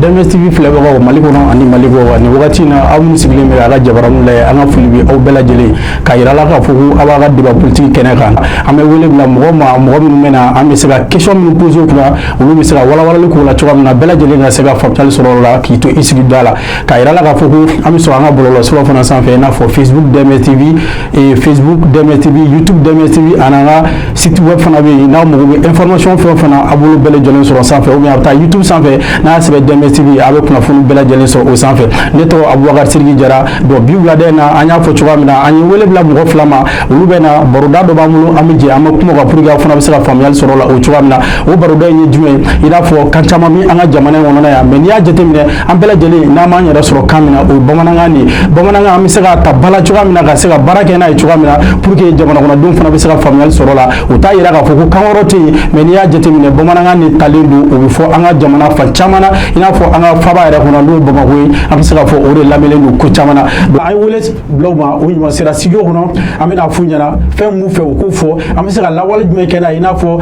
DMS TV filɛbagaw Mali kɔnɔ ani Mali kɔ, nin wagati in na, aw minnu sigilen bɛ a ka jabaraninw lajɛ, an ka foli bɛ aw bɛɛ lajɛlen k'a yira la k'a fɔ ko aw b'a ka débat politique kɛnɛ kan. An bɛ wele bila mɔgɔw ma, mɔgɔ minnu bɛ na, an bɛ se ka question minnu poser u kunna, olu bɛ se ka walawalali k'o la cogoya min na, bɛɛ lajɛlen ka se ka faamuyali sɔrɔ o la, k'i to i sigi da la. K'a yira la k'a fɔ ko an bɛ sɔrɔ an ka bɔlɔlɔsiraw fana sanfɛ, i n'a fɔ Facebook DMS TV, Facebook DMS TV, YouTube DMS TV, ani an ka site web fana bɛ yen. N'aw mago bɛ information fɛn o fɛn na, a b'olu bɛɛ lajɛlen sɔrɔ sanfɛ, ou bien a bɛ taa YouTube sanfɛ, n'a y'a sɛbɛn DMS TV, a bɛ kunnafoni bɛɛ lajɛlen sɔrɔ o sanfɛ. Ne tɔgɔ Abubakar Sidiki Jara. Donc bi wulada in na, an y'a fɔ cogoya min na, an ye wele bila mɔgɔ fila ma, olu bɛ na. Baroda dɔ b'an bolo, an bɛ jɛ an bɛ kuma o kan pour que aw fana bɛ se ka faamuyali sɔrɔ o la o cogoya min na. O baroda in ye jumɛn ye? I n'a fɔ kan caman bɛ an ka jamana in kɔnɔna yan, mais n'i y'a jateminɛ, an bɛɛ lajɛlen n'an m'an yɛrɛ sɔrɔ kan min na, o ye bamanankan de ye. Bamanankan, an bɛ se ka ta ba la cogoya min na, ka se ka baara kɛ n'a ye cogoya min na, pour que jamana kɔnɔdenw fana bɛ se ka faamuyali sɔrɔ o la. O t'a yira k'a fɔ ko kan wɛrɛ tɛ yen, mais n'i y'a jateminɛ, bamanankan de talen don, o bɛ fɔ an ka jamana fan caman na, i n'a fɔ an ka faba yɛrɛ kɔnɔ, n'o ye Bamakɔ ye, an bɛ se k'a fɔ o de lamɛnlen don ko caman na. Donc an ye wele bila u ma, o ɲuman sera studio kɔnɔ. An bɛna f'u ɲɛna fɛn min b'u fɛ, u k'o fɔ, an bɛ se ka lawale jumɛn kɛ n'a ye, i n'a fɔ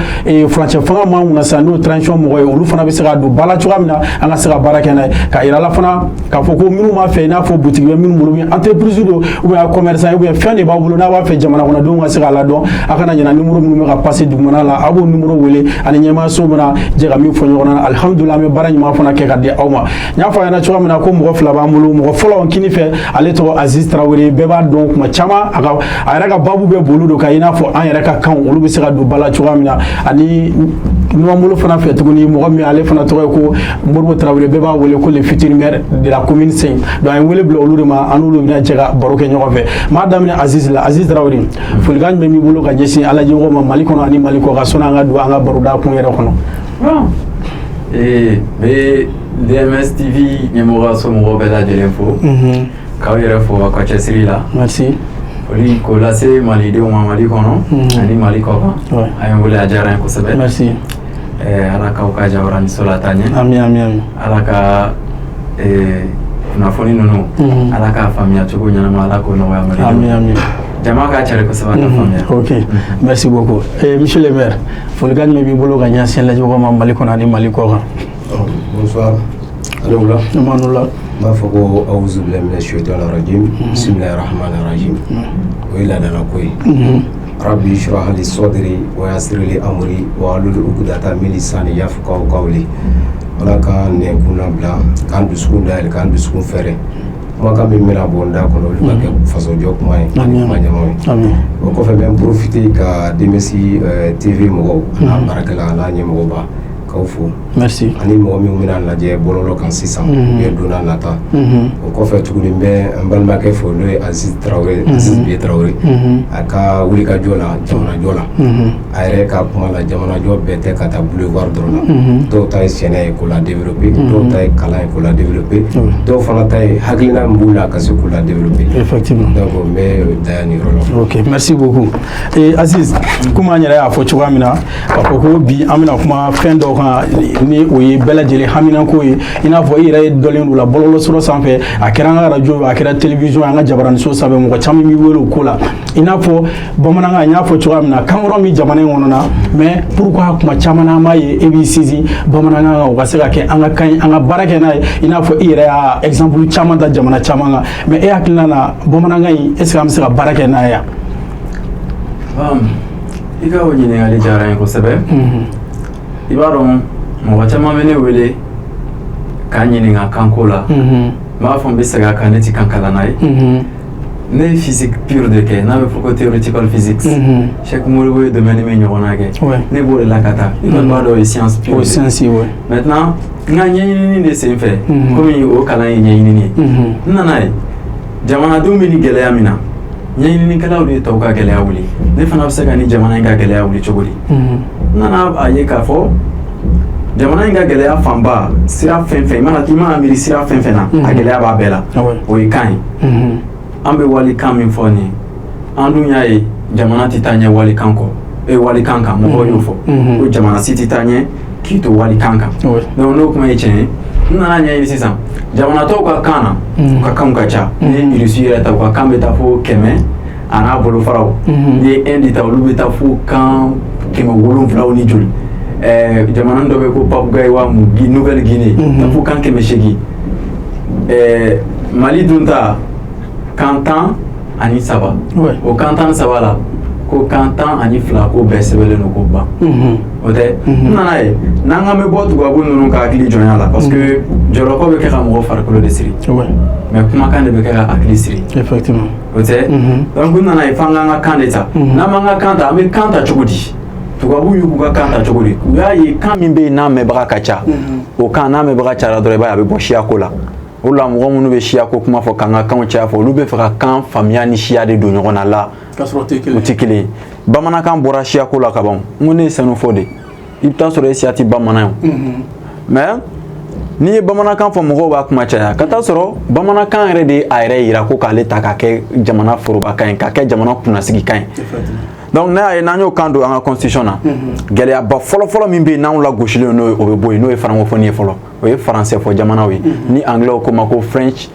furancɛ fanga m'an kunna sisan, n'o ye transition mɔgɔ ye, olu fana bɛ se ka don ba la cogoya min na, an ka se ka baara kɛ n'a ye. K'a yira la fana k'a fɔ ko minnu b'a fɛ, i n'a fɔ butigi bɛ minnu bolo, ou bien entreprise don, ou bien commerçant, ou bien fɛn de b'aw bolo, n'a b'a fɛ jamana kɔnɔdenw ka se k'a ladɔn, a kana ɲinɛ numéro minnu bɛ ka passer dugumana la, a b'o numéro wele, ani ɲɛmaayaso bɛna jɛ ka min fɔ ɲɔgɔn na. Alihamudulilayi, an bɛ baara ɲuman fana kɛ ka di aw ma. N y'a fɔ a ɲɛna cogoya min na ko mɔgɔ fila b'an bolo. Mɔgɔ fɔlɔ, kini fɛ, ale tɔgɔ Aziz Tarawele, bɛɛ b'a dɔn. Kuma caman, a ka a yɛrɛ ka baabu bɛ boli don kan, i n'a fɔ an yɛrɛ ka kanw, olu bɛ se ka don ba la cogoya min na. Ani numan bolo fana fɛ tuguni, mɔgɔ min ale fana tɔgɔ ye ko Moribo Tarawele, bɛɛ b'a wele ko le futur maire de la commune 5. Donc an ye wele bila olu de ma, an n'olu bɛna jɛ ka baro kɛ ɲɔgɔn fɛ. N b'a daminɛ Aziz la. Aziz Tarawele, folikan jumɛn b'i bolo ka ɲɛsin alajɛmɔgɔw ma Mali kɔnɔ ani Mali kɔ kan, sɔnni an ka don an ka baroda kun yɛrɛ kɔnɔ? Bon, n bɛ DMS TV ɲɛmɔgɔ somɔgɔw bɛɛ lajɛlen fo, k'aw yɛrɛ fo aw ka cɛsiri la. Merci. Foli k'o lase malidenw ma Mali kɔnɔ ani Mali kɔ kan. A ye n wele, a diyara n ye kosɛbɛ. Merci. Ala k'aw ka jabaraninso la taa ɲɛ. Ami, ami, ami. Ala ka kunnafoni ninnu, Ala k'a faamuya cogo ɲɛnama, Ala k'o nɔgɔya malidenw. Ami, ami. Jama ka cari kosɛbɛ, a ka faamuya. Ok, merci beaucoup. Monsieur le maire, folikan jumɛn b'i bolo ka ɲɛsin lajɛbagaw ma Mali kɔnɔ ani Mali kɔ kan? Bonsoir. Alhamdulillah. Amanula. N b'a fɔ ko awuzu billahi mina shaitanir rajim. Bismillahir rahmanir rahim. O ye laadala ko ye. Rabbi shrah li sadri wa yassir li amri wa hlul uqdatan min lisani yafqahu qawli. Ala ka nɛnkun labila, k'an dusukun dayɛlɛ, k'an dusukun fɛrɛ. Kumakan min bɛna bɔ n da kɔnɔ, olu ka kɛ fasojɔ kuma ye ani kuma ɲɛnamaw ye. Ami. O kɔfɛ, n bɛ n profiter ka DMS TV mɔgɔw a n'a baarakɛla a n'a ɲɛmɔgɔba, k'aw fo. Merci. Ani mɔgɔ minnu bɛna lajɛ bɔlɔlɔ kan sisan, u ye don n'a nata. O kɔfɛ tuguni, n bɛ n balimakɛ fo, n'o ye Aziz Tarawele, Aziz B Tarawele, a ka wulikajɔ la jamanajɔ la. A yɛrɛ ka kuma la, jamanajɔ bɛɛ tɛ ka taa boulevard dɔrɔn na. Dɔw ta ye sɛnɛ ye k'o la développer, dɔw ta ye kalan ye k'o la développer, dɔw fana ta ye hakilina min b'u la ka se k'o la développer. Effectivement. Donc n bɛ da yan nin yɔrɔ la. Ok, merci beaucoup. Et Aziz, komi an yɛrɛ y'a fɔ cogoya min na, k'a fɔ ko bi an bɛna kuma fɛn dɔw kan, ni o ye bɛɛ lajɛlen haminanko ye, i n'a fɔ i yɛrɛ ye dɔlen don la bɔlɔlɔ sɔrɔ sanfɛ, a kɛra an ka radio ye, a kɛra télévision ye, an ka jabaraninso sanfɛ, mɔgɔ caman b'i wele o ko la, i n'a fɔ bamanankan. N y'a fɔ cogoya min na, kan wɛrɛ min jamana in kɔnɔ na, mais pourquoi kuma caman na an b'a ye e b'i sinsin bamanankan kan, o ka se ka kɛ an ka kan ye, an ka baara kɛ n'a ye, i n'a fɔ i yɛrɛ y'a exemple caman ta jamana caman kan? Mais e hakilina na, bamanankan in, est ce que an bɛ se ka baara kɛ n'a ye yan? Bon, i ka o ɲininkali diyara n ye kosɛbɛ. I b'a dɔn, mɔgɔ caman bɛ ne wele k'a ɲininka kanko la. N b'a fɔ, n bɛ segin a kan, ne ti kan kalanna ye. Ne ye physique pure de kɛ, n'a bɛ fɔ ko theoretical physics. Cheikh Modibo ye domaine min ɲɔgɔnna kɛ, ne b'o de la ka taa. I kɔni b'a dɔn, o ye science pure o de ye. Science, ouais. Maintenant, n ka ɲɛɲinini de sen fɛ, komi o kalan ye ɲɛɲinini ye, n nana ye jamanadenw bɛ ni gɛlɛya min na, ɲɛɲininikɛlaw de ye tɔw ka gɛlɛya wuli, ne fana bɛ se ka ni jamana in ka gɛlɛya wuli cogo di? N nana a ye k'a fɔ jamana in ka gɛlɛya fanba, sira fɛn fɛn i mana, i mana miiri sira fɛn fɛn na, a gɛlɛya b'a bɛɛ la. O ye kan ye. An bɛ walikan min fɔ nin ye, an dun y'a ye jamana tɛ taa ɲɛ walikan kɔ, walikan kan. Mɔgɔw y'o fɔ ko jamana si tɛ taa ɲɛ k'i to walikan kan. Donc n'o kuma ye tiɲɛ ye, n nana ɲɛɲini sisan jamana tɔw ka kan na, u ka kanw ka ca. Ni ye Irisi yɛrɛ ta, u ka kan bɛ taa fo 100 a n'a bolofaraw. N'i ye Inde ta, olu bɛ taa fo kan 700 ni joli. Jamana dɔ bɛ ko Papouasie Nouvelle-Guinée, ka fo kan 800. Mali dun ta, kan 13. O kan 13 la, ko kan 12, ko bɛɛ sɛbɛnlen don ko ban. O tɛ n nana ye n'an k'an bɛ bɔ tubabu ninnu ka hakili jɔnya la, parce que jɔlɔkɔ bɛ kɛ ka mɔgɔ farikolo de siri, mais kumakan de bɛ kɛ ka hakili siri. O tɛ. Donc n nana ye f'an k'an ka kan de ta. N'an m'an ka kan ta, an bɛ kan ta cogo di? Tubabu y'u ka kan ta cogo di? U y'a ye kan min bɛ yen n'a mɛnbaga ka ca, o kan n'a mɛnbaga cayara dɔrɔn, i b'a ye a bɛ bɔ siyako la. O la, mɔgɔ minnu bɛ siyako kuma fɔ, k'an ka kanw caya fɔ, olu bɛ fɛ ka kan faamuya ni siya de don ɲɔgɔn na la. K'a sɔrɔ o tɛ kelen. O tɛ kelen ye. Bamanankan bɔra siyako la ka ban. N ko ne ye sɛnɛfɔ de, i bɛ taa sɔrɔ e siya tɛ bamanan ye, mais n'i ye bamanankan fɔ, mɔgɔw b'a kuma caya, ka taa sɔrɔ bamanankan yɛrɛ de ye a yɛrɛ yira ko k'ale ta k'a kɛ jamana forobakan ye, k'a kɛ jamana kunnasigikan ye. Donc n'a y'a ye n'an y'o kan don an ka constitution na, gɛlɛyaba fɔlɔfɔlɔ min bɛ yen n'anw lagosilen n'o ye, o bɛ bɔ yen. N'o ye francophonie ye fɔlɔ, o ye français fɔ jamanaw ye, ni anglais ko ma ko French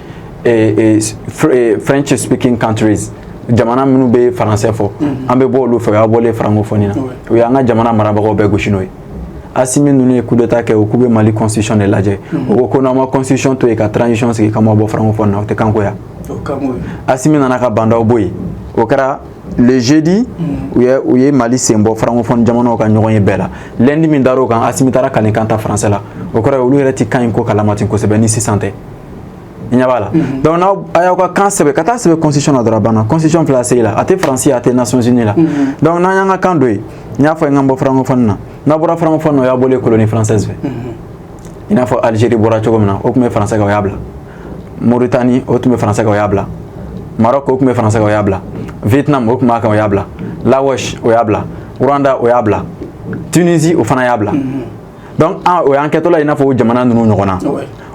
speaking countries, jamana minnu bɛ français fɔ. An bɛ bɔ olu fɛ, o y'a bɔlen francophonie na. O y'an ka jamana marabagaw bɛɛ gosi n'o ye. Asimi ninnu ye coup d'état kɛ, o k'u bɛ Mali constitution de lajɛ. O ko ko n'aw ma constitution to yen ka transition sigi, k'aw ma bɔ francophonie na, o tɛ kanko ya. Asimi nana ka bandaw bɔ yen. O kɛra le jeudi. U ye Mali sen bɔ francophone jamanaw ka ɲɔgɔn ye bɛɛ la. Lundi min dar'o kan, Asimi taara kalenkan ta français la. O kɔrɔ ye olu yɛrɛ ti kan in ko kalama ten kosɛbɛ ni sisan tɛ. I ɲɛ b'a la. Donc n'aw a y'aw ka kan sɛbɛn ka taa sɛbɛn constitution na dɔrɔn, a banna. Constitution filɛ ACI la, a tɛ faransi, a tɛ Nations Unies la. Donc n'an y'an ka kan don yen, n y'a fɔ n k'an bɔ francophone na. N'a bɔra francophone na, o y'a bɔlen colonie française fɛ, i n'a fɔ Algérie bɔra cogo min na, o tun bɛ français kan, o y'a bila. Mauritanie, o tun bɛ français kan, o y'a bila. Maroc, o tun bɛ français kan, o y'a bila. Vietnam, o tun b'a kan, o y'a bila. Laos, o y'a bila. Rwanda, o y'a bila. Tunisie, o fana y'a bila. Donc an o y'an kɛtɔla i n'a fɔ o jamana ninnu ɲɔgɔn na.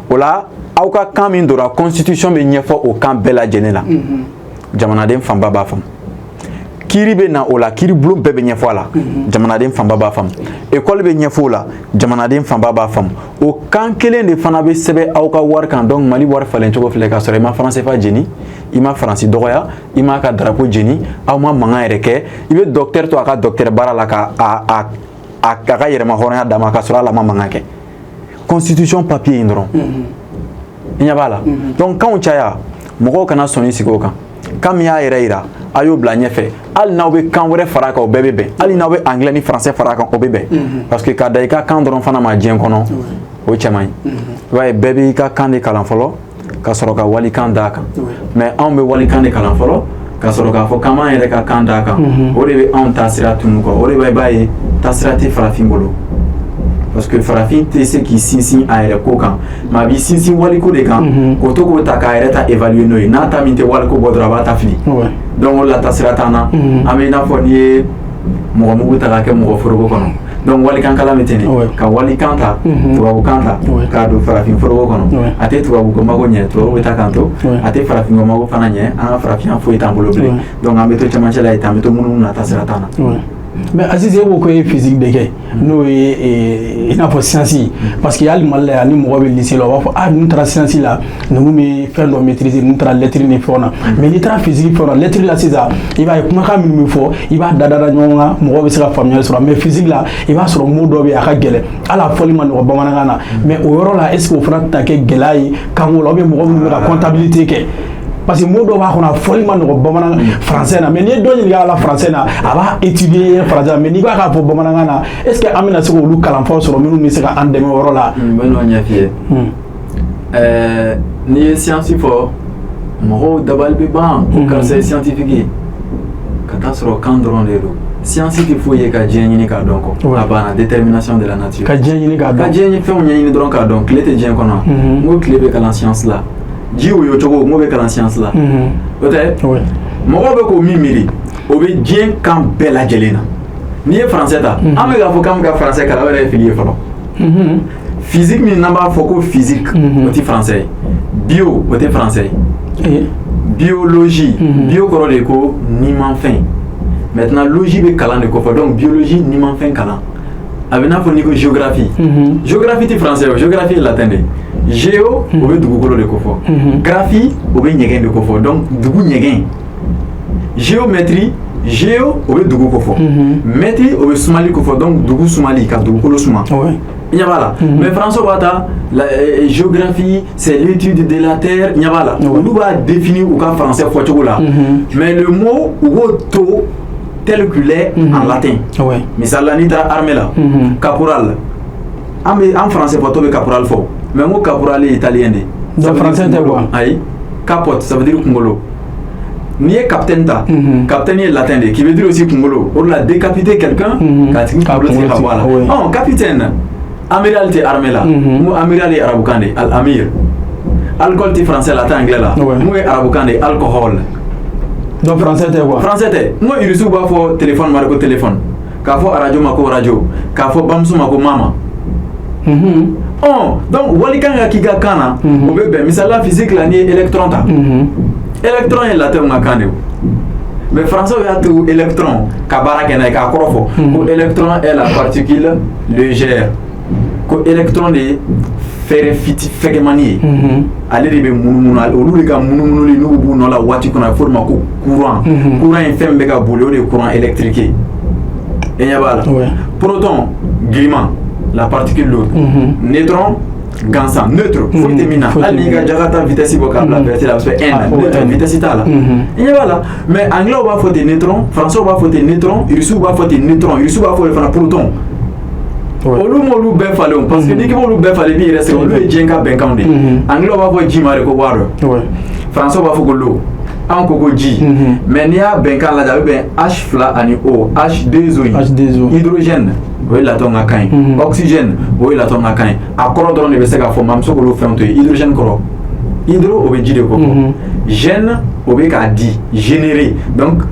O la, aw ka kan min donna constitution bɛ ɲɛfɔ o kan bɛɛ lajɛlen la, jamanaden fanba b'a faamu. Kiiri bɛ na o la, kiiri bulon bɛɛ bɛ ɲɛfɔ a la, jamanaden fanba b'a faamu. École bɛ ɲɛfɔ o la, jamanaden fanba b'a faamu. O kan kelen de fana bɛ sɛbɛn aw ka wari kan. Donc Mali wari falen cogo filɛ, k'a sɔrɔ i ma franc CFA jeni, i ma Faransi dɔgɔya, i m'a ka drapeau jeni, aw ma mankan yɛrɛ kɛ. I bɛ docteur to a ka docteur baara la, ka a ka yɛrɛma hɔrɔnya d'a ma, k'a sɔrɔ hali a ma mankan kɛ. Constitution papier in dɔrɔn, i ɲɛ b'a la. Donc kanw caya, mɔgɔw kana sɔnni sigi o kan. Kan min y'a yɛrɛ yira, a y'o bila ɲɛfɛ. Hali n'aw bɛ kan wɛrɛ fara a kan, o bɛɛ bɛ bɛn. Hali n'aw bɛ anglais ni français fara a kan, o bɛ bɛn, parce que k'a da i ka kan dɔrɔn fana ma diɲɛ kɔnɔ, o cɛ man ɲi. I b'a ye, bɛɛ b'i ka kan de kalan fɔlɔ ka sɔrɔ ka walikan d'a kan. Mais anw bɛ walikan de kalan fɔlɔ ka sɔrɔ k'a fɔ k'an b'an yɛrɛ ka kan d'a kan. O de bɛ anw taasira tunu kɔ. O de b'a, i b'a ye, taasira tɛ farafin bolo, parce que farafin tɛ se k'i sinsin a yɛrɛ ko kan, mais a b'i sinsin waliko de kan, k'o to k'o ta k'a yɛrɛ ta évaluer n'o ye. N'a ta min tɛ waliko bɔ dɔrɔn, a b'a ta fili. Donc o de la, taasira t'an na. An bɛ i n'a fɔ n'i ye mɔgɔ mugu ta k'a kɛ mɔgɔ foroko kɔnɔ. Donc walikan kalan bɛ ten de, ka walikan ta, tubabukan ta, k'a don farafin foroko kɔnɔ. A tɛ tubabu ko mago ɲɛ, tubabu bɛ taa k'an to. A tɛ farafin ko mago fana ɲɛ, an ka farafinya foyi t'an bolo bilen. Donc an bɛ to cɛmancɛ la yen, an bɛ to munumunu na, taasira t'an na. Mais Aziz, e ko ko e ye physique de kɛ, n'o ye i n'a fɔ science, parce que hali Mali la yan, ni mɔgɔ bɛ lycée la, u b'a fɔ: ah, ninnu taara science la, ninnu bɛ fɛn dɔ maîtriser, ninnu taara lettre ni fɛnw na. Mais n'i taara physique fɛnw na, lettre la sisan, i b'a ye kumakan minnu bɛ fɔ, i b'a da da ɲɔgɔn kan, mɔgɔ bɛ se ka faamuyali sɔrɔ. Mais physique la, i b'a sɔrɔ mot dɔ bɛ yen, a ka gɛlɛn, hali a fɔli ma nɔgɔn bamanankan na. Mais o yɔrɔ la, est ce que o fana tɛna kɛ gɛlɛya ye kanko la, ou bien mɔgɔ minnu bɛ ka comptabilité kɛ? Parce que mot dɔ b'a kɔnɔ, a fɔli ma nɔgɔn bamanan français na. Mais n'i ye dɔ ɲininka a la français na, a b'a étudier français na. Mais n'i b'a k'a fɔ bamanankan na, est ce que an bɛna se k'olu kalanfaw sɔrɔ minnu bɛ se ka an dɛmɛ o yɔrɔ la? N bɛ n'o ɲɛf'i ye. N'i ye science fɔ, mɔgɔw dabali bɛ ban ko karisa ye scientifique ye, ka taa sɔrɔ kan dɔrɔn de don. Science tɛ foyi ye ka diɲɛ ɲini k'a dɔn kɔ. A banna, détermination de la nature. Ka diɲɛ ɲini k'a dɔn. Ka diɲɛ fɛnw ɲɛɲini dɔrɔn k'a dɔn. Tile tɛ diɲɛ kɔnɔ? N ko tile bɛ kalan science la. Ji woyo cogo, n ko bɛ kalan science la. O tɛ mɔgɔw bɛ k'o min miiri, o bɛ diɲɛ kan bɛɛ lajɛlen na. N'i ye français ta, an bɛ k'a fɔ k'an bɛ ka français kalan, o yɛrɛ ye fili ye fɔlɔ. Physique min n'an b'a fɔ ko physique, o tɛ français ye. Bio, o tɛ français ye. Biologie, bio kɔrɔ de ye ko nimafɛn. Maintenant, logie bɛ kalan de kɔfɛ. Donc biologie, nimafɛn kalan. A bɛ n'a fɔ n'i ko géographie, géographie tɛ français ye o, géographie ye latin de ye. Géo, o bɛ dugukolo de kofɔ. Graphie, o bɛ ɲɛgɛn de kofɔ. Donc dugu ɲɛgɛn. Géométrie. Géo, o bɛ dugu ko fɔ. Métrie, o bɛ sumali ko fɔ, donc dugu sumali, ka dugukolo suma. I ɲɛ b'a la. Mais français b'a ta, la géographie, c'est l'étude de la terre. Ɲɛ b'a la, olu b'a définir u ka français fɔcogo la, mais le mot, u b'o to tel qu'il est en latin. Misali la, n'i taara armée la, caporal, an bɛ an français fɔtɔ bɛ caporal fɔ, mais n ko caporal ye italien de ye. Donc français tɛ quoi? Ayi, capot, ça veut dire kunkolo. N'i ye capitaine ta, capitaine ye latin de ye, qui veut dire aussi kunkolo. O de la, décapiter quelqu'un, k'a tigi kunkolo tigɛ ka bɔ a la. Ɔn, capitaine, amiral tɛ armée la? N ko amiral ye arabukan de ye, al amir. Alcool tɛ français la, a tɛ anglais la? N ko ye arabukan de ye, alcool. Donc français tɛ quoi? Français tɛ. N ko irisiw b'a fɔ téléphone ma de ko téléphone, k'a fɔ arajo ma ko radio, k'a fɔ bamuso ma ko mama. Ɔn, donc walikan ka k'i ka kan na, o bɛ bɛn. Misali la, physique la, n'i ye électron ta, électron ye latin ka kan de ye, mais français y'a to électron ka baara kɛ n'a ye k'a kɔrɔ fɔ ko électron est la particule légère, ko électron de ye fɛrɛ fiti fɛgɛmani ye, ale de bɛ munumunu. Olu de ka munumunuli n'u b'u nɔ la waati kɔnɔ, a bɛ f'o de ma ko courant. Courant ye fɛn min bɛ ka boli, o de ye courant électrique ye. E ɲɛ b'a la. Proton, giriman, la particule lourde. Neutron, gansan, neutre, foyi tɛ min na. Hali n'i ka jaga ta vitesse bɔ k'a bila verte la, a bɛ se 1 na, neutre, vitesse t'a la. I ɲɛ b'a la. Mais anglais b'a fɔ ten neutron, français b'a fɔ ten neutron, russe b'a fɔ ten neutron, russe b'a fɔ fana proton. Olu m'olu bɛɛ falen o, parce que n'i k'i b'olu bɛɛ falen, i b'i yɛrɛ sɛgɛn. Olu ye diɲɛ ka bɛnkanw de ye. Anglais b'a fɔ ji ma de ko water, français b'a fɔ ko l'eau, an ko ko ji. Mais n'i y'a bɛnkan lajɛ, a bɛ bɛn H fila ani O, H2O ye. H2O. Hydrogène, o ye latin ka kan ye. Oxygène, o ye latin ka kan ye. A kɔrɔ dɔrɔn de bɛ se ka fɔ, mais an bɛ se k'olu fɛnw to yen. Hydrogène kɔrɔ, hydro, o bɛ ji de ko fɔ. Gène, o bɛ k'a di, générer, donc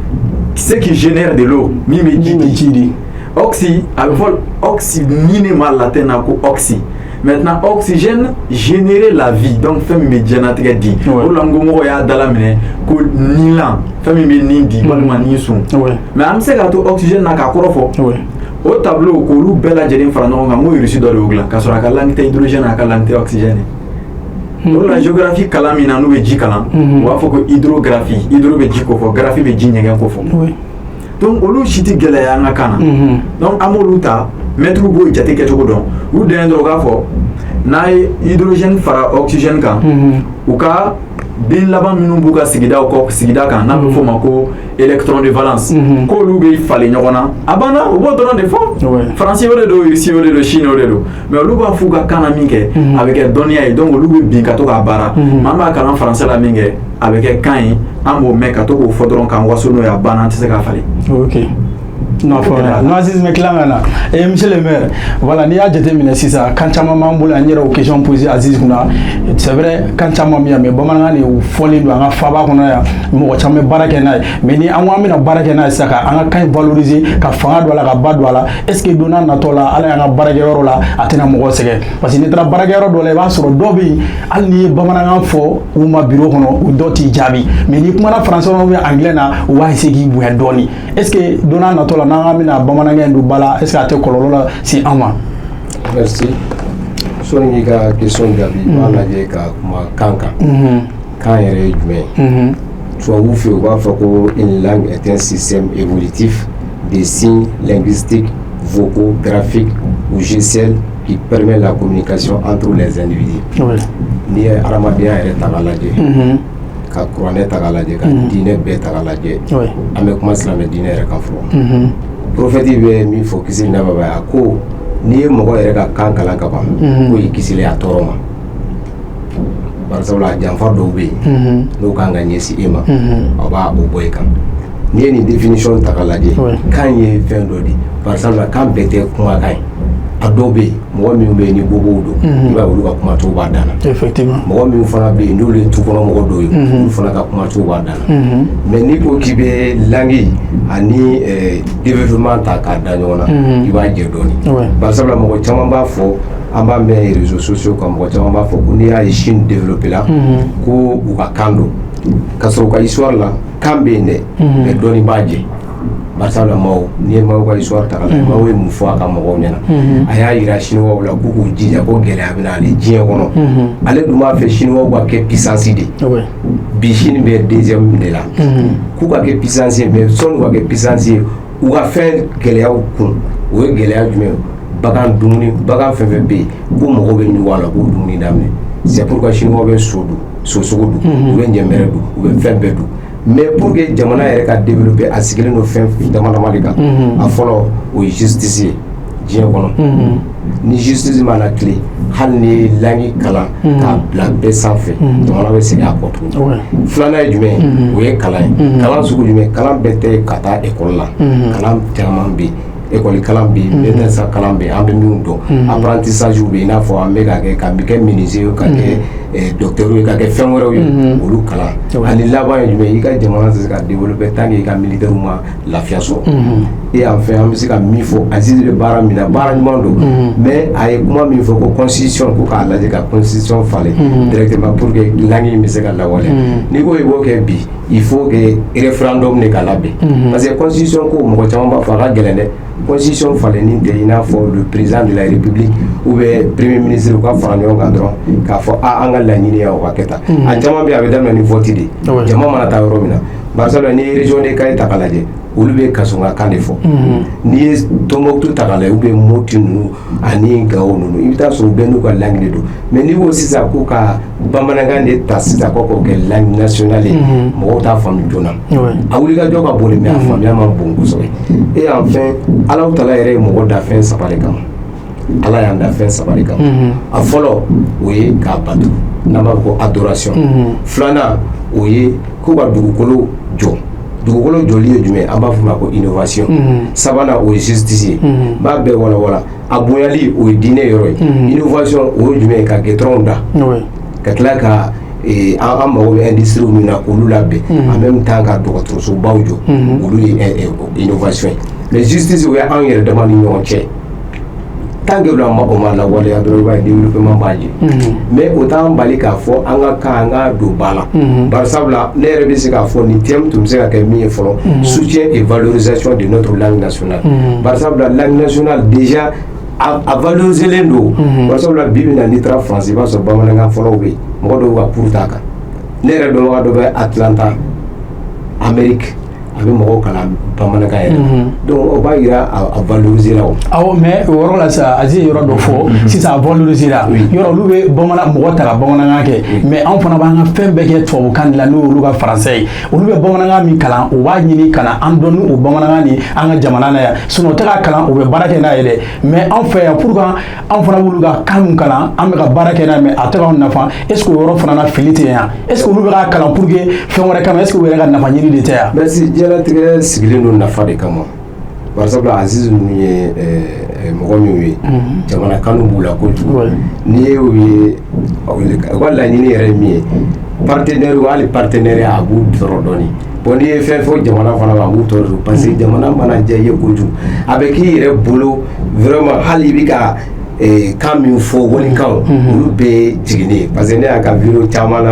ce qui génère de l'eau, min bɛ ji di. Ji di. Oxy, a bɛ fɔ oxy ni ne ma latin na ko oxy. Maintenant, oxygène, générer la vie, donc fɛn min bɛ diɲɛlatigɛ di. O de la n ko mɔgɔw y'a dalaminɛ ko nilan, fɛn min bɛ nin di walima nin sun. Mais an bɛ se k'a to oxygène na k'a kɔrɔ fɔ. O tableau, k'olu bɛɛ lajɛlen fara ɲɔgɔn kan, n ko Russie dɔ de y'o dilan, k'a sɔrɔ a ka langue tɛ hydrogène, a ka langue tɛ oxygène ye. O de la, géographie kalan min na n'u bɛ ji kalan, u b'a fɔ ko hydrographie. Hydro bɛ ji ko fɔ, graphie bɛ ji ɲɛgɛn ko fɔ. Donc olu si tɛ gɛlɛya an ka kan na. Donc an b'olu ta, mɛtiriw b'o jate kɛcogo dɔn. U dan ye dɔrɔn u k'a fɔ n'a ye hydrogène fara oxygène kan, u ka den laban minnu b'u ka sigidaw kɔ sigida kan, n'a bɛ f'o ma ko électron de valence, k'olu bɛ falen ɲɔgɔn na, a banna. U b'o dɔrɔn de fɔ. Faransi o de don, Russie o de don, Chine o de don, mais olu b'a f'u ka kan na min kɛ, a bɛ kɛ dɔnniya ye. Donc olu bɛ bin ka to k'a baara. Maa b'a kalan français la min kɛ, a bɛ kɛ kan ye, an b'o mɛn ka to k'o fɔ dɔrɔn k'an waso n'o ye, a banna, an tɛ se k'a falen. Ok. Non, fɔ non, Aziz, bɛ tila ka na. Eh, monsieur le maire, voilà, n'i y'a jateminɛ sisan, kan caman b'an bolo yan. N yɛrɛ o question posé Aziz kunna. C'est vrai, kan caman bɛ yan, mais bamanankan de fɔlen don an ka faaba kɔnɔ yan, mɔgɔ caman bɛ baara kɛ n'a ye. Mais ni an ko an bɛna baara kɛ n'a ye sisan, ka an ka kan in valoriser, ka fanga don a la, ka ba don a la, est ce que don n'a natɔ la, ala y'an ka baarakɛyɔrɔ la, a tɛna mɔgɔ sɛgɛn? Parce que n'i taara baarakɛyɔrɔ dɔ la, i b'a sɔrɔ dɔw bɛ yen, hali n'i ye bamanankan fɔ u ma bureau kɔnɔ, u dɔw t'i jaabi. Mais n'i kumana français ou bien anglais na, u b'a essayer k'i bonya dɔɔni. Est ce que don n'a natɔ la, n'an bɛna bamanankan in don ba la, est ce que a tɛ kɔlɔlɔ lase an ma? Merci. Sɔnni k'i ka question jaabi, i b'a lajɛ ka kuma kan kan. Kan yɛrɛ ye jumɛn ye? Tubabuw fɛ yen, u b'a fɔ ko une langue est un système évolutif de signes linguistiques, vocaux, graphiques ou gestuels qui permet la communication entre les individus. N'i ye hadamadenya yɛrɛ ta k'a lajɛ, ka kuranɛ ta k'a lajɛ, ka diinɛ bɛɛ ta k'a lajɛ, an bɛ kuma silamɛ diinɛ yɛrɛ kan fɔlɔ. Prophète bɛ min fɔ, kisi ni nɛɛma b'a ye, a ko n'i ye mɔgɔ yɛrɛ ka kan kalan ka ban, ko y'i kisilen a tɔɔrɔ ma. Barisabula a janfa dɔw bɛ yen n'o kan ka ɲɛsin e ma, a b'a o bɔ i kan. N'i ye nin définition ta k'a lajɛ, kan ye fɛn dɔ de ye. Barisabula kan bɛɛ tɛ kumakan ye. A dɔw bɛ yen, mɔgɔ minnu bɛ yen ni bobow don, i b'a ye olu ka kumacogo b'a dan na. Mɔgɔ minnu fana bɛ yen n'olu ye tukɔnɔmɔgɔ dɔw ye, olu fana ka kumacogo b'a dan na. Mais n'i ko k'i bɛ langue ani développement ta k'a da ɲɔgɔn na, i b'a jɛ dɔɔnin. Barisabula mɔgɔ caman b'a fɔ, an b'a mɛn réseaux sociaux kan, mɔgɔ caman b'a fɔ ko n'i y'a ye Chine développé la, ko u ka kan don, ka sɔrɔ u ka histoire la, kan bɛ yen dɛ, mais dɔɔnin b'a jɛ. Barisabula Mao, n'i ye Mao ka histoire ta k'a lajɛ, Mao ye mun fɔ a ka mɔgɔw ɲɛna? A y'a yira chinois la k'u k'u jija ko gɛlɛya bɛna ale diɲɛ kɔnɔ. Ale dun b'a fɛ chinois ka kɛ puissance de. Bi Chine bɛ deuxième de la. K'u ka kɛ puissance ye, mais sɔnni u ka kɛ puissance ye, u ka fɛn gɛlɛyaw kun, o ye gɛlɛya jumɛn ye? Bagan dumuni, bagan fɛn fɛn bɛ yen ko mɔgɔw bɛ ɲugun a la, k'o dumuni daminɛ. C'est pourquoi chinois bɛ so dun, so sogo dun, u bɛ ɲɛmɛrɛ dun, u bɛ fɛn bɛɛ dun. Mais pour que jamana yɛrɛ ka développer, a sigilen don fɛn dama dama de kan. A fɔlɔ, o ye justice ye. Diɲɛ kɔnɔ, ni justice mana tile, hali ni ye langue kalan k'a bila bɛɛ sanfɛ, jamana bɛ segin a kɔ tuguni. Filanan ye jumɛn ye? O ye kalan ye. Kalan sugu jumɛn? Kalan bɛɛ tɛ ka taa ekɔli la. Kalan caman bɛ yen, ekɔli kalan bɛ yen, madrasa kalan bɛ yen, an bɛ minnu dɔn, apprentissage bɛ yen, i n'a fɔ an bɛ ka kɛ ka kɛ menuisier ye, ka kɛ docteur ye, ka kɛ fɛn wɛrɛw ye, olu kalan. Ani laban ye jumɛn ye? I ka jamana tɛ se ka développer tant que i ka militaire ma lafiya sɔrɔ. Et enfin, an bɛ se ka min fɔ, Aziz bɛ baara min na, baara ɲuman don, mais a ye kuma min fɔ ko constitution, ko k'a lajɛ ka constitution falen directement pour que langue in bɛ se ka lawaleya, n'i ko i b'o kɛ bi, il faut que référendum de ka labɛn, parce que constitution ko, mɔgɔ caman b'a fɔ a ka gɛlɛn dɛ. Constitution falenni tɛ i n'a fɔ le président de la République ou bien premier ministre u ka fara ɲɔgɔn kan dɔrɔn k'a fɔ a an ka laɲini ye o ka kɛ tan. A caman bɛ yen, a bɛ daminɛ ni vote de. Jama mana taa yɔrɔ min na, barisabula n'i ye région de Kayi ta k'a lajɛ, olu bɛ Kasɔnga kan de fɔ. N'i ye Tombouctou ta k'a lajɛ, ou bien Mopti ninnu ani Gawo ninnu, i bɛ taa sɔrɔ u bɛɛ n'u ka langue de don. Mais n'i ko sisan ko ka bamanankan de ta sisan ko k'o kɛ langue nationale ye, mɔgɔw t'a faamu joona. A wulikajɔ ka bon de, mais a faamuya man bon kosɛbɛ. Et enfin, Alahu Taala yɛrɛ ye mɔgɔ da fɛn saba de kama. Ala y'an da fɛn saba de kama. A fɔlɔ, o ye k'a bato, n'an b'a fɔ ko adoration. Filanan, o ye ko ka dugukolo jɔ. Dugukolo jɔli ye jumɛn? An b'a fɔ o ma ko innovation. Sabanan, o ye justice ye. N b'a bɛɛ walawala. A bonyali, o ye diinɛ yɔrɔ ye. Innovation, o ye jumɛn ye? Ka goudron da, ka tila ka an mago bɛ industrie min na, k'olu labɛn, en même temps ka dɔgɔtɔrɔsobaw jɔ, olu ye innovation ye. Mais justice, o ye anw yɛrɛ dama ni ɲɔgɔn cɛ. Tant que o ma lawaleya dɔrɔn, i b'a ye développement b'a jɛ. Mais o t'an bali k'a fɔ an ka kan, an ka don ba la. Barisabula ne yɛrɛ bɛ se k'a fɔ nin thème tun bɛ se ka kɛ min ye fɔlɔ: soutien et valorisation de notre langue nationale. Barisabula langue nationale déjà a valoriser don. Barisabula bi bi in na, n'i taara France, i b'a sɔrɔ bamanankan fɔlɔw bɛ yen, mɔgɔ dɔw ka cours t'a kan. Ne yɛrɛ dɔnbaga dɔ bɛ Atlanta, Amérique, a bɛ mɔgɔw kalan bamanankan yɛrɛ. Donc o b'a yira a valoriser la o. Awɔ, mais o yɔrɔ la sisan, Aziz ye yɔrɔ dɔ fɔ sisan, a valoriser la. Yɔrɔ olu bɛ bamanan mɔgɔ ta ka bamanankan kɛ, mais anw fana b'an ka fɛn bɛɛ kɛ tubabukan de la, n'o y'olu ka français ye. Olu bɛ bamanankan min kalan, u b'a ɲini ka na an dɔn ni o bamanankan ni an ka jamana na yan. Sinon u tɛ k'a kalan, u bɛ baara kɛ n'a ye dɛ. Mais anw fɛ yan, pour que anw fana b'olu ka kan min kalan, an bɛ ka baara kɛ n'a ye, mais a tɛ k'anw nafa. Est ce que o yɔrɔ fana na fili tɛ yan? Est ce que olu bɛ k'a kalan pour que fɛn wɛrɛ kama? Est ce que u yɛrɛ ka nafa ɲini de tɛ yan? Merci. Diɲɛlatigɛ sigilen don nafa de kama. Barisabula Aziz ninnu ye mɔgɔ minnu ye, jamana kanu b'u la kojugu. N'i ye u ye, u ka laɲini yɛrɛ ye min ye, partenaire, hali partenaire a b'u tɔɔrɔ dɔɔni. Bon, n'i ye fɛn fɔ jamana fana ma, a b'u tɔɔrɔ, parce que jamana mana diya i ye kojugu, a bɛ k'i yɛrɛ bolo vraiment, hali i bɛ ka kan min fɔ, walikanw, olu bɛɛ ye jiginni ye. Parce que ne y'a ka vidéo caman na,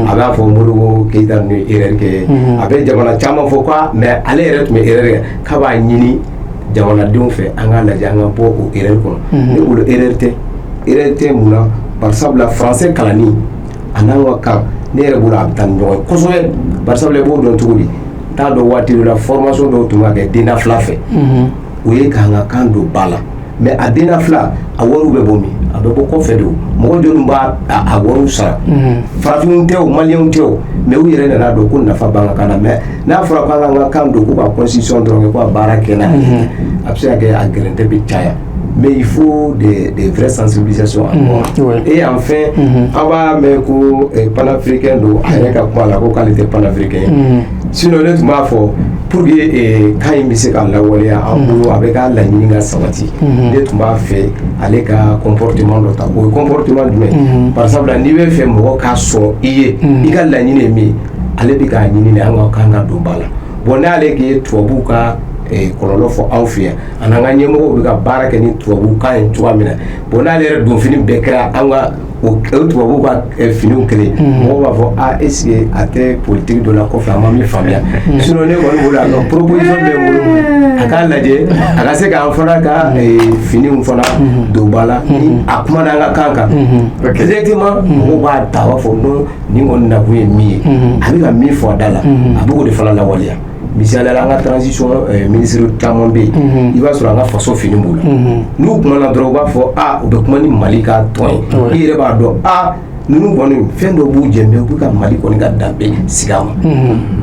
a b'a fɔ Modibo Keyita ninnu ye erreur kɛ, a bɛ jamana caman fɔ ko mais ale yɛrɛ tun bɛ erreur kɛ, k'a b'a ɲini jamanadenw fɛ an k'a lajɛ an ka bɔ o erreur kɔnɔ. Ne bolo erreur tɛ, erreur tɛ. Mun na? Barisabula français kalanni a n'an ka kan, ne yɛrɛ bolo a bɛ taa ni ɲɔgɔn ye kosɛbɛ. Barisabula i b'o dɔn cogo di? T'a dɔn, waati dɔ la, formation dɔw tun b'a kɛ denna fila fɛ, o ye k'an ka kan don ba la. Mais a denna fila, a wariw bɛ bɔ min? A bɛ bɔ kɔfɛ de. O mɔgɔ jɔnni b'a a wariw sara? Farafinw tɛ o, maliyɛnw tɛ o. Mais u yɛrɛ nana dɔn ko nafa b'an ka kan na. Mais n'a fɔra k'an ka kan don, ko ka constitution dɔrɔn kɛ, ko ka baara kɛ n'a ye, a bɛ se ka kɛ a gɛrɛntɛ bɛ caya. Mais il faut des vraies sensibilisations encore. Et enfin, an b'a mɛn ko panafricain don. A yɛrɛ ka kuma la ko k'ale tɛ panafricain ye. Sinon ne tun b'a fɔ, pour que kan in bɛ se ka lawaleya an bolo, a bɛ k'a laɲini ka sabati, ne tun b'a fɛ ale ka comportement dɔ ta. O ye comportement jumɛn? Par exemple, n'i bɛ fɛ mɔgɔ ka sɔn i ye, i ka laɲini ye min ye, ale bɛ k'a ɲini de an ka kan ka don ba la. Bon, n'ale ye tubabuw ka kɔlɔlɔ fɔ anw fɛ yan, ani an ka ɲɛmɔgɔw bɛ ka baara kɛ ni tubabukan ye cogoya min na, bon, n'ale yɛrɛ donfini bɛɛ kɛra an ka O tubabuw ka finiw kelen, mɔgɔw b'a fɔ a est ce que a tɛ politique dɔ la kɔfɛ, a ma min faamuya. Sinon ne kɔni bolo, a ka proposition bɛ n bolo, a k'a lajɛ a ka se k'an fana ka finiw fana don ba la. Ni a kumana an ka kan kan directement, mɔgɔw b'a ta, a b'a fɔ non, nin kɔni nakun ye min ye, a bɛ ka min fɔ a da la, a bɛ k'o de fana lawaleya. Misaliya la, an ka transition ministre caman bɛ yen, i b'a sɔrɔ an ka faso fini b'u la. N'u kumana dɔrɔn, u b'a fɔ a u bɛ kuma ni Mali ka tɔn ye. I yɛrɛ b'a dɔn a ninnu kɔni fɛn dɔ b'u jɛ, mais u bɛ ka Mali kɔni ka danbe sigi a ma.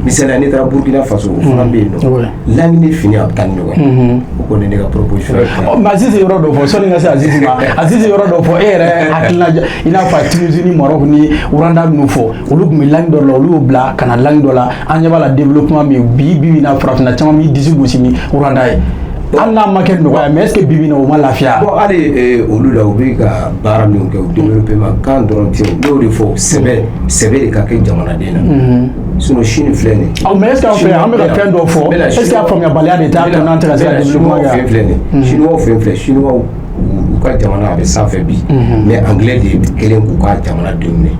Misaliya, n'i taara Burukina Faso, o fana bɛ yen nɔ, langue ni fini a bɛ taa ni ɲɔgɔn ye. O kɔni ne ka proposition ye. Mais Aziz, yɔrɔ dɔ fɔ sɔnni ka se Aziz ma. Aziz, yɔrɔ dɔ fɔ, e yɛrɛ hakilina, i n'a fɔ Tunisie ni Maroc ni Rwanda minnu fɔ, olu tun bɛ langue dɔ la, olu y'o bila ka na langue dɔ la. An ɲɛ b'a la développement min bi bi in na, farafinna caman b'i disi gosi ni Rwanda ye, hali n'a ma kɛ nɔgɔya, mais est ce que bi bi in na o ma lafiya? Bon, hali olu la, u bɛ ka baara min kɛ, o développement kan dɔrɔn tɛ. O n'o de fɔ, sɛbɛ sɛbɛ de ka kɛ jamanaden na. Sinon Chine filɛ nin ye. Mais est ce que an fɛ, an bɛ ka fɛn dɔ fɔ, est ce que a faamuyabaliya de t'a to n'an tɛ ka se ka développement kɛ? Fɛn filɛ nin ye, Chinois fɛn filɛ, Chinois u ka jamana a bɛ sanfɛ bi, mais anglais de kɛlen k'u ka jamanadenw minɛ.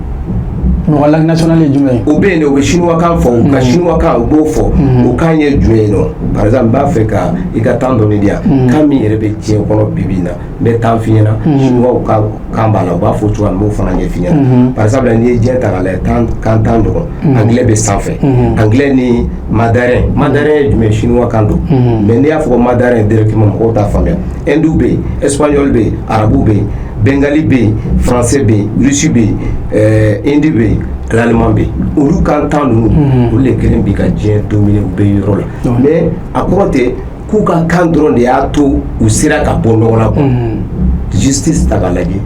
Mɔgɔ langue nationale ye jumɛn ye? O bɛ yen de, u bɛ chinois kan fɔ, u ka chinois kan u b'o fɔ. O kan ye jumɛn ye nɔ? Par exemple, n b'a fɛ ka i ka temps dɔɔni di yan. Kan min yɛrɛ bɛ diɲɛ kɔnɔ bi bi in na, n bɛ temps f'i ɲɛna, chinois ka kan b'a la, u b'a fɔ cogoya min, n b'o fana ɲɛf'i ɲɛna. Par exemple, n'i ye diɲɛ ta k'a lajɛ, tan kan 10 ɲɔgɔn, anglais bɛ sanfɛ, anglais ni mandarin. Mandarin ye jumɛn? Chinois kan don, mais n'i y'a fɔ ko mandarin directement, mɔgɔw t'a faamuya. Hindou bɛ yen, espagnol bɛ yen, arabu bɛ yen, bengali bɛ yen, français bɛ yen, russe bɛ yen, hindi bɛ yen, l'allemand bɛ yen. Olu kan 10 ninnu, olu de kelen bi ka diɲɛ dominer, u bɛ yɔrɔ la. Mais a kɔrɔ tɛ k'u ka kan dɔrɔn de y'a to u sera ka bɔ nɔgɔ la quoi. Justice ta k'a lajɛ,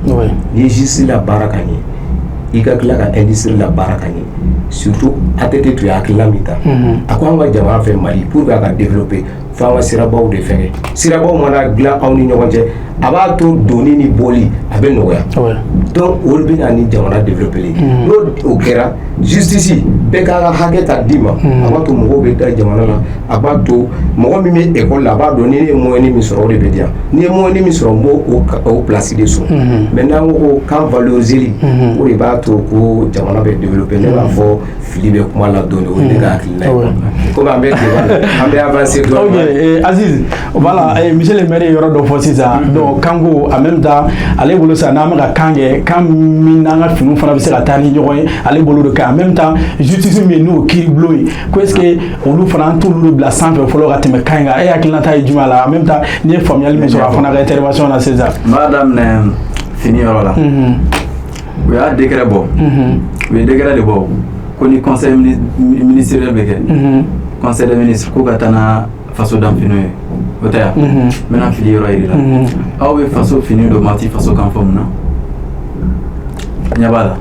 n'i ye justice la baara ka ɲɛ, i ka tila ka industrie la baara ka ɲɛ. Surtout ATT tun ye hakilina min ta, a ko an ka jamana fɛ Mali, pour que a ka développer, fo an ka sirabaw de fɛngɛ. Sirabaw mana dilan aw ni ɲɔgɔn cɛ, a b'a to donni ni bɔli a bɛ nɔgɔya. Donc olu bɛ na ni jamana développer. N'o o kɛra, justice bɛɛ k'a ka hakɛ ta d'i ma, a b'a to mɔgɔw bɛ da jamana la. A b'a to mɔgɔ min bɛ école la, a b'a dɔn ni ne ye moyen min sɔrɔ, o de bɛ di yan. Ni ye moyen min sɔrɔ, n b'o o place de sɔrɔ. Mais n'an ko ko kan valoriser, o de b'a to ko jamana bɛ développer. Ne b'a fɔ fili bɛ kuma la dɔɔni, o ye ne ka hakilina ye. Komi an bɛ débat la, an bɛ avancer dɔɔni. Ok Aziz, voilà, monsieur le maire ye yɔrɔ dɔ fɔ sisan. Donc kanko, en même temps ale bolo sisan, n'an bɛ ka kan kɛ kan min n'an ka finiw fana bɛ se ka taa ni ɲɔgɔn ye, ale bolo de kan. En même temps, justice min n'o kiiri bulon ye, ko est ce que olu fana, an t'olu bila sanfɛ fɔlɔ ka tɛmɛ kan in kan? E hakilinata ye jumɛn la? En même temps, n'i ye faamuyali min sɔrɔ a fana ka intervention na sisan. N b'a daminɛ fini yɔrɔ la. U y'a décret bɔ, u ye décret de bɔ ko ni conseil ministériel bɛ kɛ, conseil des ministres, ko ka taa n'a faso danfiniw ye. O tɛ yan, n bɛna fili yɔrɔ yir'i la. Aw bɛ faso fini don, maa ti faso kan fɔ mun na? Ɲɛ b'a la,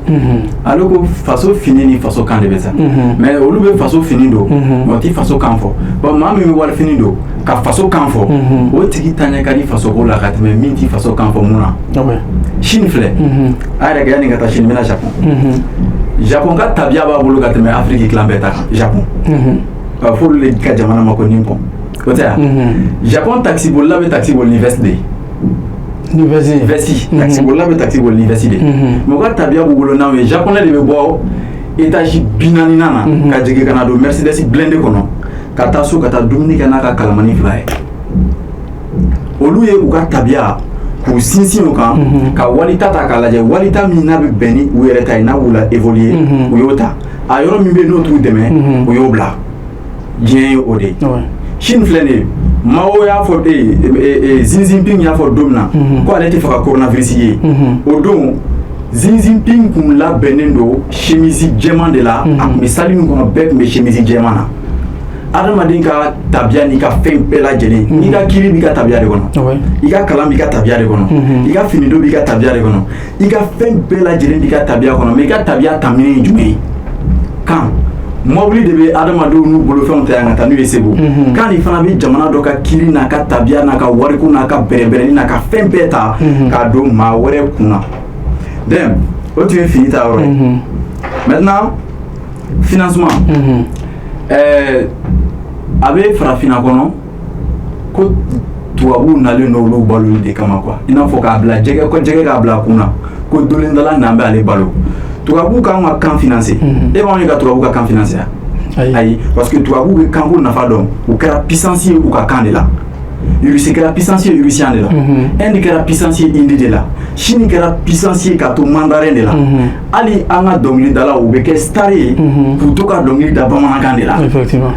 ale ko faso fini ni faso kan de bɛ sa, mais olu bɛ faso fini don, mais o ti faso kan fɔ. Bon, maa min bɛ wali fini don ka faso kan fɔ, o tigi ta ɲɛ ka di faso ko la ka tɛmɛ min ti faso kan fɔ. Mun na? Chine filɛ, a yɛrɛ kɛ yanni ka taa Chine, n bɛna Japon. Japon ka tabiya b'a bolo ka tɛmɛ Afiriki tilan bɛɛ ta kan. Japon, a fɔ olu de ka jamana ma ko Nippon, o tɛ yan. Japon taxi bolila bɛ taxi boli ni veste de ye. Ni veste. Veste, taxi bolila bɛ taxi boli ni veste de ye. Mais u ka tabiya b'u bolo n'anw ye, japonais de bɛ bɔ étage 40nan na ka jigin ka na don Mercedes blindé kɔnɔ ka taa so ka taa dumuni kɛ n'a ka kalamani fila ye. Olu ye u ka tabiya k'u sinsin o kan, ka walita ta k'a lajɛ, walita min n'a bɛ bɛn ni u yɛrɛ ta ye, n'a b'u la évoluer, u y'o ta. A yɔrɔ min bɛ yen n'o t'u dɛmɛ, u y'o bila. Diɲɛ ye o de ye. Chine filɛ nin ye, Mao y'a fɔ, Xi Jinping y'a fɔ don min na ko ale tɛ fɛ ka coronavirus ye, o don Xi Jinping kun labɛnnen don chemise jɛman de la. A tun bɛ salle min kɔnɔ, bɛɛ tun bɛ chemise jɛman na. Adamaden ka tabiya n'i ka fɛn bɛɛ lajɛlen, n'i ka kiiri b'i ka tabiya de kɔnɔ, i ka kalan b'i ka tabiya de kɔnɔ, i ka finidon b'i ka tabiya de kɔnɔ, i ka fɛn bɛɛ lajɛlen b'i ka tabiya kɔnɔ. Mais i ka tabiya tamini ye jumɛn ye? Kan mɔbili de bɛ adamadenw n'u bolofɛnw ta yan ka taa n'u ye Segu. Kan nin fana bɛ jamana dɔ ka kiiri n'a ka tabiya n'a ka wariko n'a ka bɛrɛbɛrɛni n'a ka fɛn bɛɛ ta k'a don maa wɛrɛ kun na. Den o tun ye fini ta yɔrɔ ye. Maintenant, financement, a bɛ farafinna kɔnɔ ko Tubabuw nalen don olu baloli de kama quoi. I n'a fɔ k'a bila jɛgɛ ko jɛgɛ k'a bila a kun na ko dolendala n'an bɛ ale balo. Tubabuw k'anw ka kan financer, e b'anw ye ka tubabu ka kan financer wa? Ayi, parce que tubabuw bɛ kanko nafa dɔn. U kɛra puissance ye u ka kan de la. Russie kɛra puissance ye russien de la, Inde kɛra puissance ye hindi de la, Chine kɛra puissance ye ka to mandarin de la. Hali an ka dɔnkilidalaw, u bɛ kɛ star ye k'u to ka dɔnkili da bamanankan de la.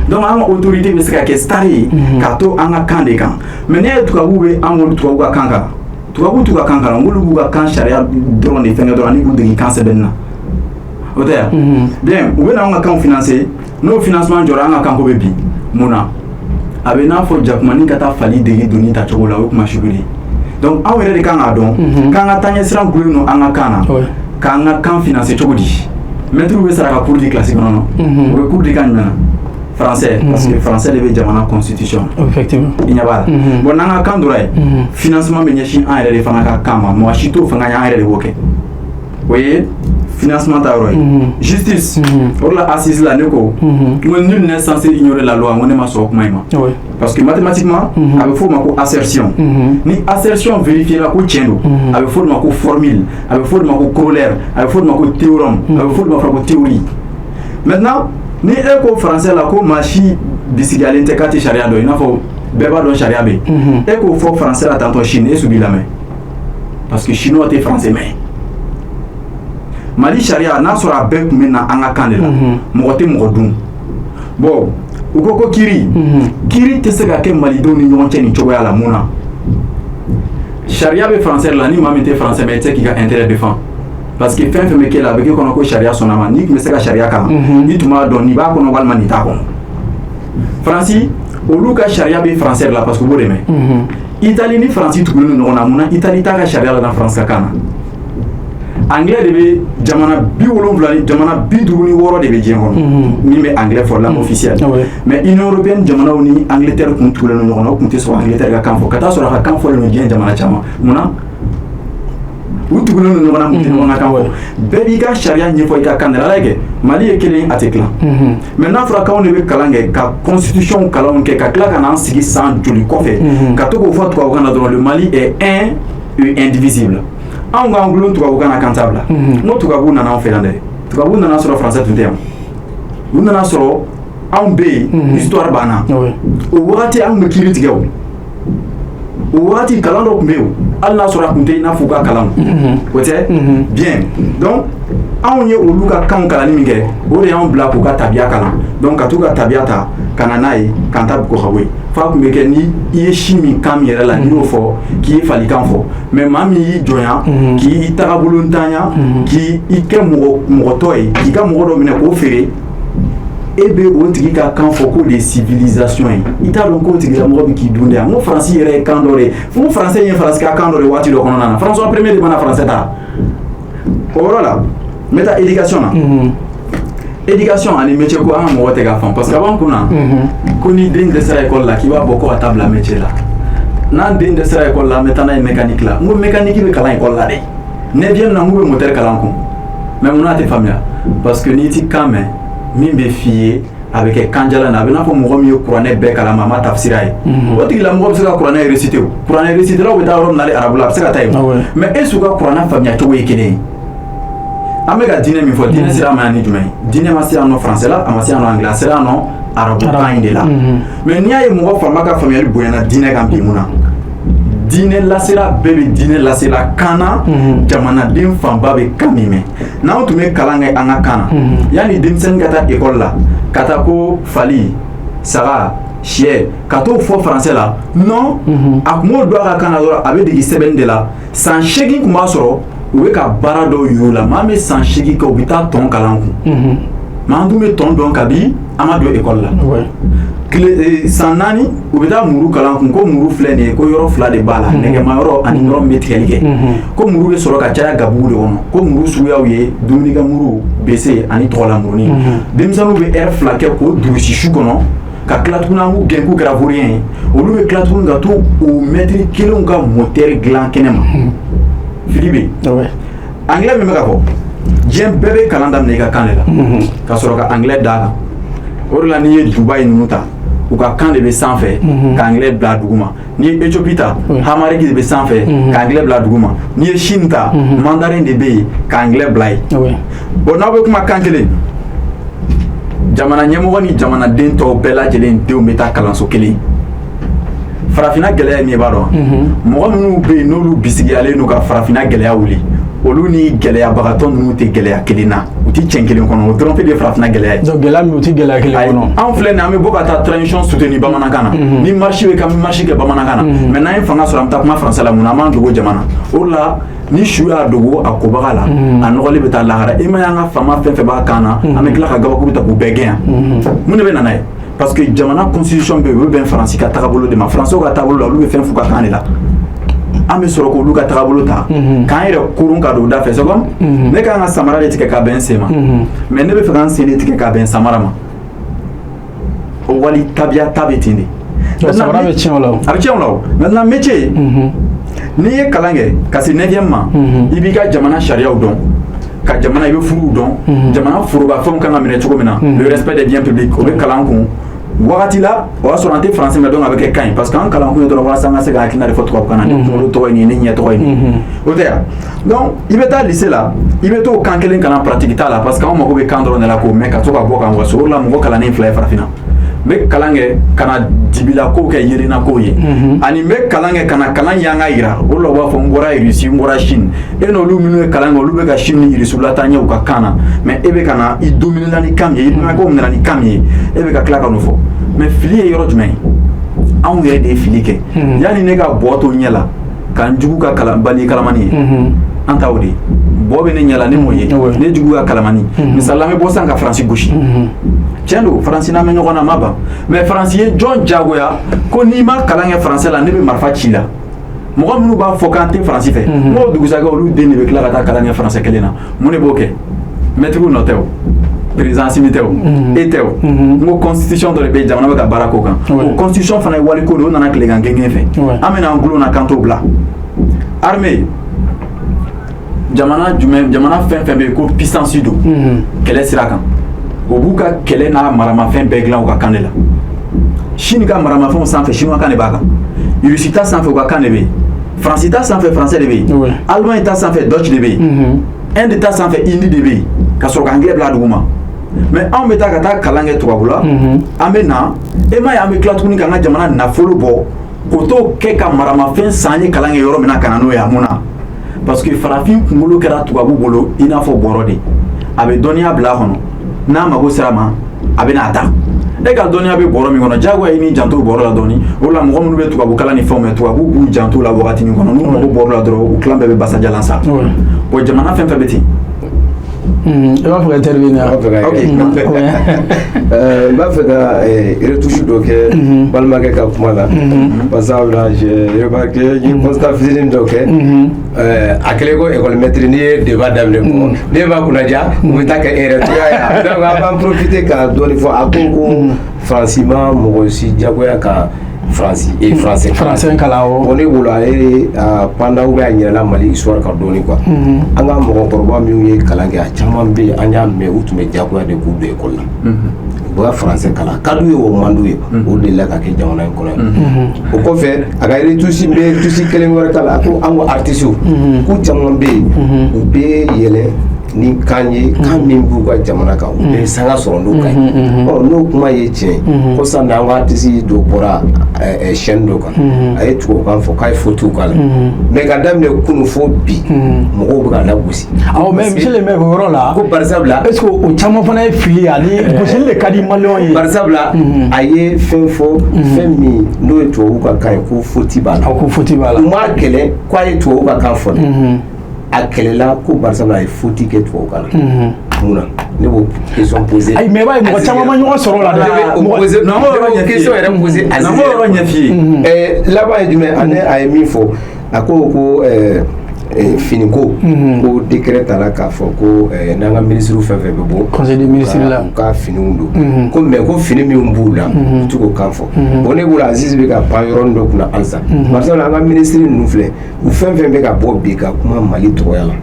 Donc an ka autorité bɛ se ka kɛ star ye k'a to an ka kan de kan. Mais n'i ye tubabuw bɛ an k'olu tubabuw ka kan kalan, tubabuw t'u ka kan kalan, olu b'u ka kan sariya dɔrɔn de fɛngɛ dɔrɔn ani k'u dege kan sɛbɛnni na. O tɛ yan bien? U bɛ na anw ka kanw financer. N'o financement jɔra, an ka kanko bɛ bin. Mun na? A bɛ n'a fɔ jakumani ka taa fali dege doni tacogo la, o ye kuma sugu de ye. Donc anw yɛrɛ de kan k'a dɔn k'an ka taaɲɛ sira gulonnen don an ka kan na, k'an ka kan financer cogo di? Maître bɛ sara ka cours di classe kɔnɔ, u bɛ cours di kan jumɛn na? Français, parce que français de bɛ jamana constitution. I ɲɛ b'a la. Bon, n'an ka kan dɔrɔn ye, financement bɛ ɲɛsin an yɛrɛ de fana ka kan ma. Mɔgɔ si t'o fanga ye, an yɛrɛ de b'o kɛ. O ye financement ta yɔrɔ ye. Justice, o de la assise la, ne ko n ko nul n'est censé ignorer la loi. N ko ne ma sɔn o kuma in ma, parce que mathématiquement, a bɛ f'o ma ko assertion. Ni assertion vérifié la ko tiɲɛ don, a bɛ f'o de ma ko formule, a bɛ f'o de ma ko corollaire, a bɛ f'o de ma ko théorème, a bɛ f'o de ma ko théorie. Maintenant, ni e ko français la ko maa si bisigiyalen tɛ k'a tɛ sariya dɔn, i n'a fɔ bɛɛ b'a dɔn sariya bɛ yen, e k'o fɔ français la tantôt Chine, e su b'i lamɛn, parce que chinois tɛ français mɛn. Mali sariya, n'a sɔrɔ a bɛɛ tun bɛ na an ka kan de la, mɔgɔ tɛ mɔgɔ dun. Bon, u ko ko kiiri, kiiri tɛ se ka kɛ malidenw ni ɲɔgɔn cɛ nin cogoya la. Mun na? Sariya bɛ français la, ni maa min tɛ français mɛn, i tɛ se k'i ka intérêt défend, parce que fɛn fɛn bɛ k'e la, a bɛ k'e kɔnɔ ko sariya sɔnna ma. N'i tun bɛ se ka sariya kalan, i tun b'a dɔn nin b'a kɔnɔ walima nin t'a kɔnɔ. Faransi, olu ka sariya bɛ français la, parce que u b'o de mɛn. Italie ni Faransi tugulen don ɲɔgɔn na. Mun na Italie t'a ka sariya la Faransi ka kan na? Anglais de bɛ jamana 70 ni jamana 56 de bɛ diɲɛ kɔnɔ min bɛ anglais fɔ, langue officielle. Mais Union européenne jamanaw ni Angleterre kun tugulen don ɲɔgɔn na, o kun tɛ sɔn Angleterre ka kan fɔ, ka taa sɔrɔ a ka kan fɔlen don diɲɛ jamana caman. Mun na u tugulen don ɲɔgɔn na, mun tɛ ɲɔgɔn ka kan fɔ? Bɛɛ b'i ka sariya ɲɛfɔ i ka kan de la. Ala kɛ Mali ye kelen, a tɛ tilan. Mais n'a fɔra k'anw de bɛ kalan kɛ, ka constitution kalanw kɛ, ka tila ka n'an sigi san joli kɔfɛ ka to k'o fɔ tubabukan na dɔrɔn, le Mali est un et indivisible, anw k'an gulon tubabukan na, kan t'a bila. N ko tubabuw nana anw fɛ yan dɛ. Tubabuw nana sɔrɔ français tun tɛ yan. U nana sɔrɔ anw bɛ yen, histoire b'an na. O wagati anw bɛ kiiri tigɛ. O o wagati kalan dɔ tun bɛ yen, hali n'a sɔrɔ a tun tɛ i n'a fɔ u ka kalan o tɛ bien. Donc anw ye olu ka kanw kalanni min kɛ, o de y'anw bila k'u ka tabiya kalan. Donc ka t'u ka tabiya ta ka na n'a ye k'an ta bugɔ ka bɔ yen. F'a tun bɛ kɛ ni i ye si min kan min yɛrɛ la, n'i y'o fɔ k'i ye falikan fɔ. Mais maa min y'i jɔnya, k'i tagabolo ntanya, k'i kɛ mɔgɔ mɔgɔtɔ ye, k'i ka mɔgɔ dɔ minɛ k'o feere, e bɛ o tigi ka kan fɔ k'o de ye civilisation ye, i t'a dɔn k'o tigilamɔgɔ bɛ k'i dun de. N ko Faransi yɛrɛ ye kan dɔ de ye. N ko français ye Faransi ka kan dɔ de waati dɔ kɔnɔna na. François Premier de mana français ta. O yɔrɔ la, n bɛ taa éducation na. Éducation ani métier ko, an ka mɔgɔ tɛ k'a faamu, parce que a b'an kunna ko ni den dɛsɛra école la, k'i b'a bɔ ko ka taa bila métier la. N'an den dɛsɛra école la, an bɛ taa n'a ye mécanique la. N ko mécanique bɛ kalan école la dɛ, neuvième na, n k'u bɛ moteur kalan kun. Mais mun n'a tɛ faamuya? Parce que n'i ti kan mɛn, min bɛ f'i ye, a bɛ kɛ kanjalan na. A bɛ n'a fɔ mɔgɔ min ye kuranɛ bɛɛ kalama, a ma tafsira ye, o tigilamɔgɔ bɛ se ka kuranɛ réciter. O kuranɛ réciter bɛ taa yɔrɔ min na, hali arabu la, a bɛ se ka taa yen. Mais e s'u ka kuranɛ faamuya cogo ye kelen ye. An bɛ ka diinɛ min fɔ, diinɛ sera ma yan ni jumɛn ye? Diinɛ ma se yan nɔ français la, a ma se yan nɔ anglais, a sera yan nɔ arabukan in de la. Mais n'i y'a ye mɔgɔ fanba ka faamuyali bonyana diinɛ kan bi, mun na diinɛ lasela bɛɛ bɛ diinɛ lasela kan na? Jamanaden fanba bɛ kan min mɛn, n'anw tun bɛ kalan kɛ an ka kan na, yanni denmisɛnnin ka taa école la, ka taa ko fali, saga, sɛ, ka t'o fɔ français la, non, a tun b'o dɔn a ka kan na dɔrɔn, a bɛ dege sɛbɛnni de la. San 8 tun b'a sɔrɔ u bɛ ka baara dɔw yir'u la. Maa min bɛ san 8 kɛ, u bɛ taa tɔn kalan kun. Mais an dun bɛ tɔn dɔn kabi an ma don école la. Tile san 4, u bɛ taa muru kalan kun, ko muru filɛ nin ye, ko yɔrɔ fila de b'a la, nɛgɛma yɔrɔ ani yɔrɔ min bɛ tigɛli kɛ, ko muru bɛ sɔrɔ ka caya gabugu de kɔnɔ, ko muru suguyaw ye dumunikɛ muru, bese ani tɔgɔla murunin. Denmisɛnninw bɛ heure 2 kɛ k'o durusi su kɔnɔ, ka tila tuguni an k'u gɛn k'u kɛra vaurien ye. Olu bɛ tila tuguni ka to o mɛtiri kelenw ka moteur dilan kɛnɛ ma. Fili bɛ yen. Anglais min bɛ ka fɔ, diɲɛ bɛɛ bɛ kalan daminɛ i ka kan de la, ka sɔrɔ ka anglais d'a kan. O de la, n'i ye Dubaï ninnu ta, U ka kan de bɛ sanfɛ ka anglais bila duguma. N'i ye Éthiopie ta, amharique de bɛ sanfɛ ka anglais bila duguma. N'i ye Chine ta, mandarin de bɛ yen ka anglais bila yen. Bon, n'aw bɛ kuma kan kelen, jamana ɲɛmɔgɔ ni jamanaden tɔw bɛɛ lajɛlen denw bɛ taa kalanso kelen. Farafinna gɛlɛya ye min ye, i b'a dɔn, mɔgɔ minnu bɛ yen n'olu bisigiyalen don ka farafinna gɛlɛya wuli, olu ni gɛlɛyabagatɔ ninnu tɛ gɛlɛya kelen na, u tɛ cɛn kelen kɔnɔ. O dɔrɔn tɛ de ye farafinna gɛlɛya ye. Donc gɛlɛya min, u tɛ gɛlɛya kelen kɔnɔ. Anw filɛ nin ye, an bɛ bɔ ka taa transition soutenir bamanankan na, ni marche bɛ kɛ, an bɛ marche kɛ bamanankan na, mais n'an ye fanga sɔrɔ, an bɛ taa kuma français la. Mun na an b'an dogo jamana? O de la, ni su y'a dogo a kobaga la, a nɔgɔlen bɛ taa lahara. E ma ye, an ka faama fɛn fɛn b'a kan na, an bɛ tila ka gabakuru ta k'u bɛɛ gɛn yan. Mun de bɛ na n'a ye? Parce que jamana constitution bɛ yen, u bɛ bɛn Faransi ka tagabolo de ma. Faransiw ka taabolo la, olu bɛ fɛn f'u ka kan de la. An bɛ sɔrɔ k'olu ka tagabolo ta k'an yɛrɛ koron ka don o da fɛ. C'est comme ne kan ka samara de tigɛ ka bɛn n sen ma, mais ne bɛ fɛ ka n sen de tigɛ ka bɛn samara ma. O wali tabiya ta bɛ ten de. Samara bɛ tiɲɛ o la o. A bɛ tiɲɛ o la o. Maintenant, métier, n'i ye kalan kɛ ka se neuvième ma, i b'i ka jamana sariyaw dɔn, ka jamana, i bɛ furuw dɔn, jamana forobafɛnw kan ka minɛ cogo min na, le respect des biens publics, o bɛ kalan kun. Wagati la, o y'a sɔrɔ an tɛ français mɛn, donc a bɛ kɛ kan ye, parce que an kalan kun ye dɔrɔn walasa an ka se ka hakilina de fɔ tubabukan na. Ne kunkolo tɔgɔ ye nin ye, ne ɲɛ tɔgɔ ye nin ye, o tɛ yan. Donc i bɛ taa lycée la, i bɛ t'o kan kelen kalan, pratique t'a la, parce que anw mago bɛ kan dɔrɔn de la k'o mɛn ka to ka bɔ k'an waso. O de la, mɔgɔ kalannen fila ye farafinna: n bɛ kalan kɛ ka na dibila kow kɛ yeelenna kow ye, ani n bɛ kalan kɛ ka na kalan yanga yira. O de la, u b'a fɔ n bɔra Russie, n bɔra Chine. E n'olu minnu ye kalan kɛ, olu bɛ ka Chine ni Russie lataa ɲɛ u ka kan na, mais e bɛ ka na i dominer la ni kan min ye, i balimakɛw minɛ ni kan min ye, e bɛ ka tila ka n'o fɔ. Mais fili ye yɔrɔ jumɛn ye? Anw yɛrɛ de ye fili kɛ. Yanni ne ka bɔ to ɲɛ la ka n jugu ka kalanbali kalamani ye, an ta o de ye. Bɔ bɛ ne ɲɛ la, ne m'o ye, ne jugu ka kalamani. Misali la, an bɛ bɔ sisan ka Faransi gosi. Tiɲɛ don, Faransi n'an bɛ ɲɔgɔn na, a ma ban, mais Faransi ye jɔn jagoya ko n'i ma kalan kɛ français la, ne bɛ marifa ci la? Mɔgɔ minnu b'a fɔ k'an tɛ Faransi fɛ, n'o dugusajɛ, olu den de bɛ tila ka taa kalan kɛ français kelen na. Mun de b'o kɛ? Mɛtiriw nɔ tɛ o, président Assimi tɛ o, e tɛ o. N ko constitution dɔ de bɛ yen, jamana bɛ ka baara k'o kan. O constitution fana ye waliko de ye, o nana tilegan gɛngɛn fɛ. An bɛna an gulon na kan t'o bila. Armée, jamana jumɛn, jamana fɛn fɛn bɛ yen ko puissance don kɛlɛ sira kan, o b'u ka kɛlɛ n'a maramafɛn bɛɛ dilan u ka kan de la. Chine ka maramafɛnw sanfɛ, chinois kan de b'a kan. Russie ta sanfɛ, u ka kan de bɛ yen. Faransi ta sanfɛ, français de bɛ yen. Allemagne ta sanfɛ, Deutsch de bɛ yen. Inde ta sanfɛ, hindi de bɛ yen, ka sɔrɔ ka anglais bila dugu ma. Mais anw bɛ taa ka taa kalan kɛ tubabula, an bɛ na, e m'a ye, an bɛ tila tuguni k'an ka jamana nafolo bɔ k'o t'o kɛ ka maramafɛn san. An ye kalan kɛ yɔrɔ min na, ka na n'o ye, a mun na? Parce que farafin kunkolo kɛra tubabu bolo i n'a fɔ bɔrɔ de. A bɛ dɔnniya bila a kɔnɔ, n'a mago sera a ma, a bɛ n'a ta. E ka dɔnniya bɛ bɔrɔ min kɔnɔ, diyagoya i n'i janto bɔrɔ la dɔɔni. O la, mɔgɔ minnu bɛ tubabu kalan ni fɛnw mɛn, tubabu b'u janto la wagati min kɔnɔ, n'u mago bɔr'u la dɔrɔn, u tilan bɛɛ bɛ basajalan sa. Bon, jamana fɛn fɛn bɛ ten. I b'a fɛ ka intervenir? Ok. N b'a fɛ ka retouche dɔ kɛ balimakɛ ka kuma la, parce que j'ai remarqué, n ye constat fitinin dɔ kɛ. A kɛlen ko école maître, n'i ye débat daminɛ, mɔgɔ ne b'a kunnaja, u bɛ taa kɛ e yɛrɛ cogoya ye. Donc an b'an profiter ka dɔɔni fɔ. A ko ko Faransi ma mɔgɔ si jagoya ka Faransi et français. Français kalan o. Bon, ne bolo, ale ye pendant ou bien a ɲinɛna Mali histoire kan dɔɔni quoi. An ka mɔgɔkɔrɔba minnu ye kalan kɛ, a caman bɛ yen, an y'a mɛn, u tun bɛ jagoya de k'u don école la. U ka français kalan ka d'u ye, o man d'u ye, o delila ka kɛ jamana in kɔnɔ yan. O kɔfɛ, a ka retouche, n bɛ retouche kelen wɛrɛ k'a la. A ko an ka artistes, k'u caman bɛ yen, u bɛ yɛlɛ ni kan ye, kan min b'u ka jamana kan, u bɛ sanga sɔrɔ n'o kan ye. Ɔ, n'o kuma ye tiɲɛ ye, ko sisan an ka artiste dɔ bɔra chaîne dɔ kan, a ye tubabukan fɔ k'a ye faute k'a la, mais ka daminɛ kunun fo bi, mɔgɔw bɛ ka lagosi. Awɔ, mais monsieur le maire, o yɔrɔ la, ko barisabula est ce que o caman fana ye fili ye ani gosili de ka di maliyɛnw ye? Barisabula a ye fɛn fɔ, fɛn min n'o ye tubabu ka kan ye, ko faute b'a la. A ko faute b'a la. U m'a kɛlɛ k'a ye tubabu ka kan fɔ dɛ, a kɛlɛla ko barisabula a ye faute kɛ tubabu kan na. Mun na? Ne b'o question poser. Ayi, mais i b'a ye, mɔgɔ caman ma ɲɔgɔn sɔrɔ o la dɛ. Ne b'o poser, ne b'o question yɛrɛ poser. Na m'o yɔrɔ ɲɛf'i ye. Laban ye jumɛn? Ani a ye min fɔ, a ko ko finiko, ko décret tara k'a fɔ ko n'an ka ministre fɛn fɛn bɛ bɔ conseil des ministres la, u ka finiw don, ko mais ko fini min b'u la, u ti k'o kan fɔ. Bon, ne bolo, Aziz bɛ ka pan yɔrɔnin dɔ kunna halisa. Barisa an ka ministre ninnu filɛ, u fɛn fɛn bɛ ka bɔ bi ka kuma Mali tɔgɔya la,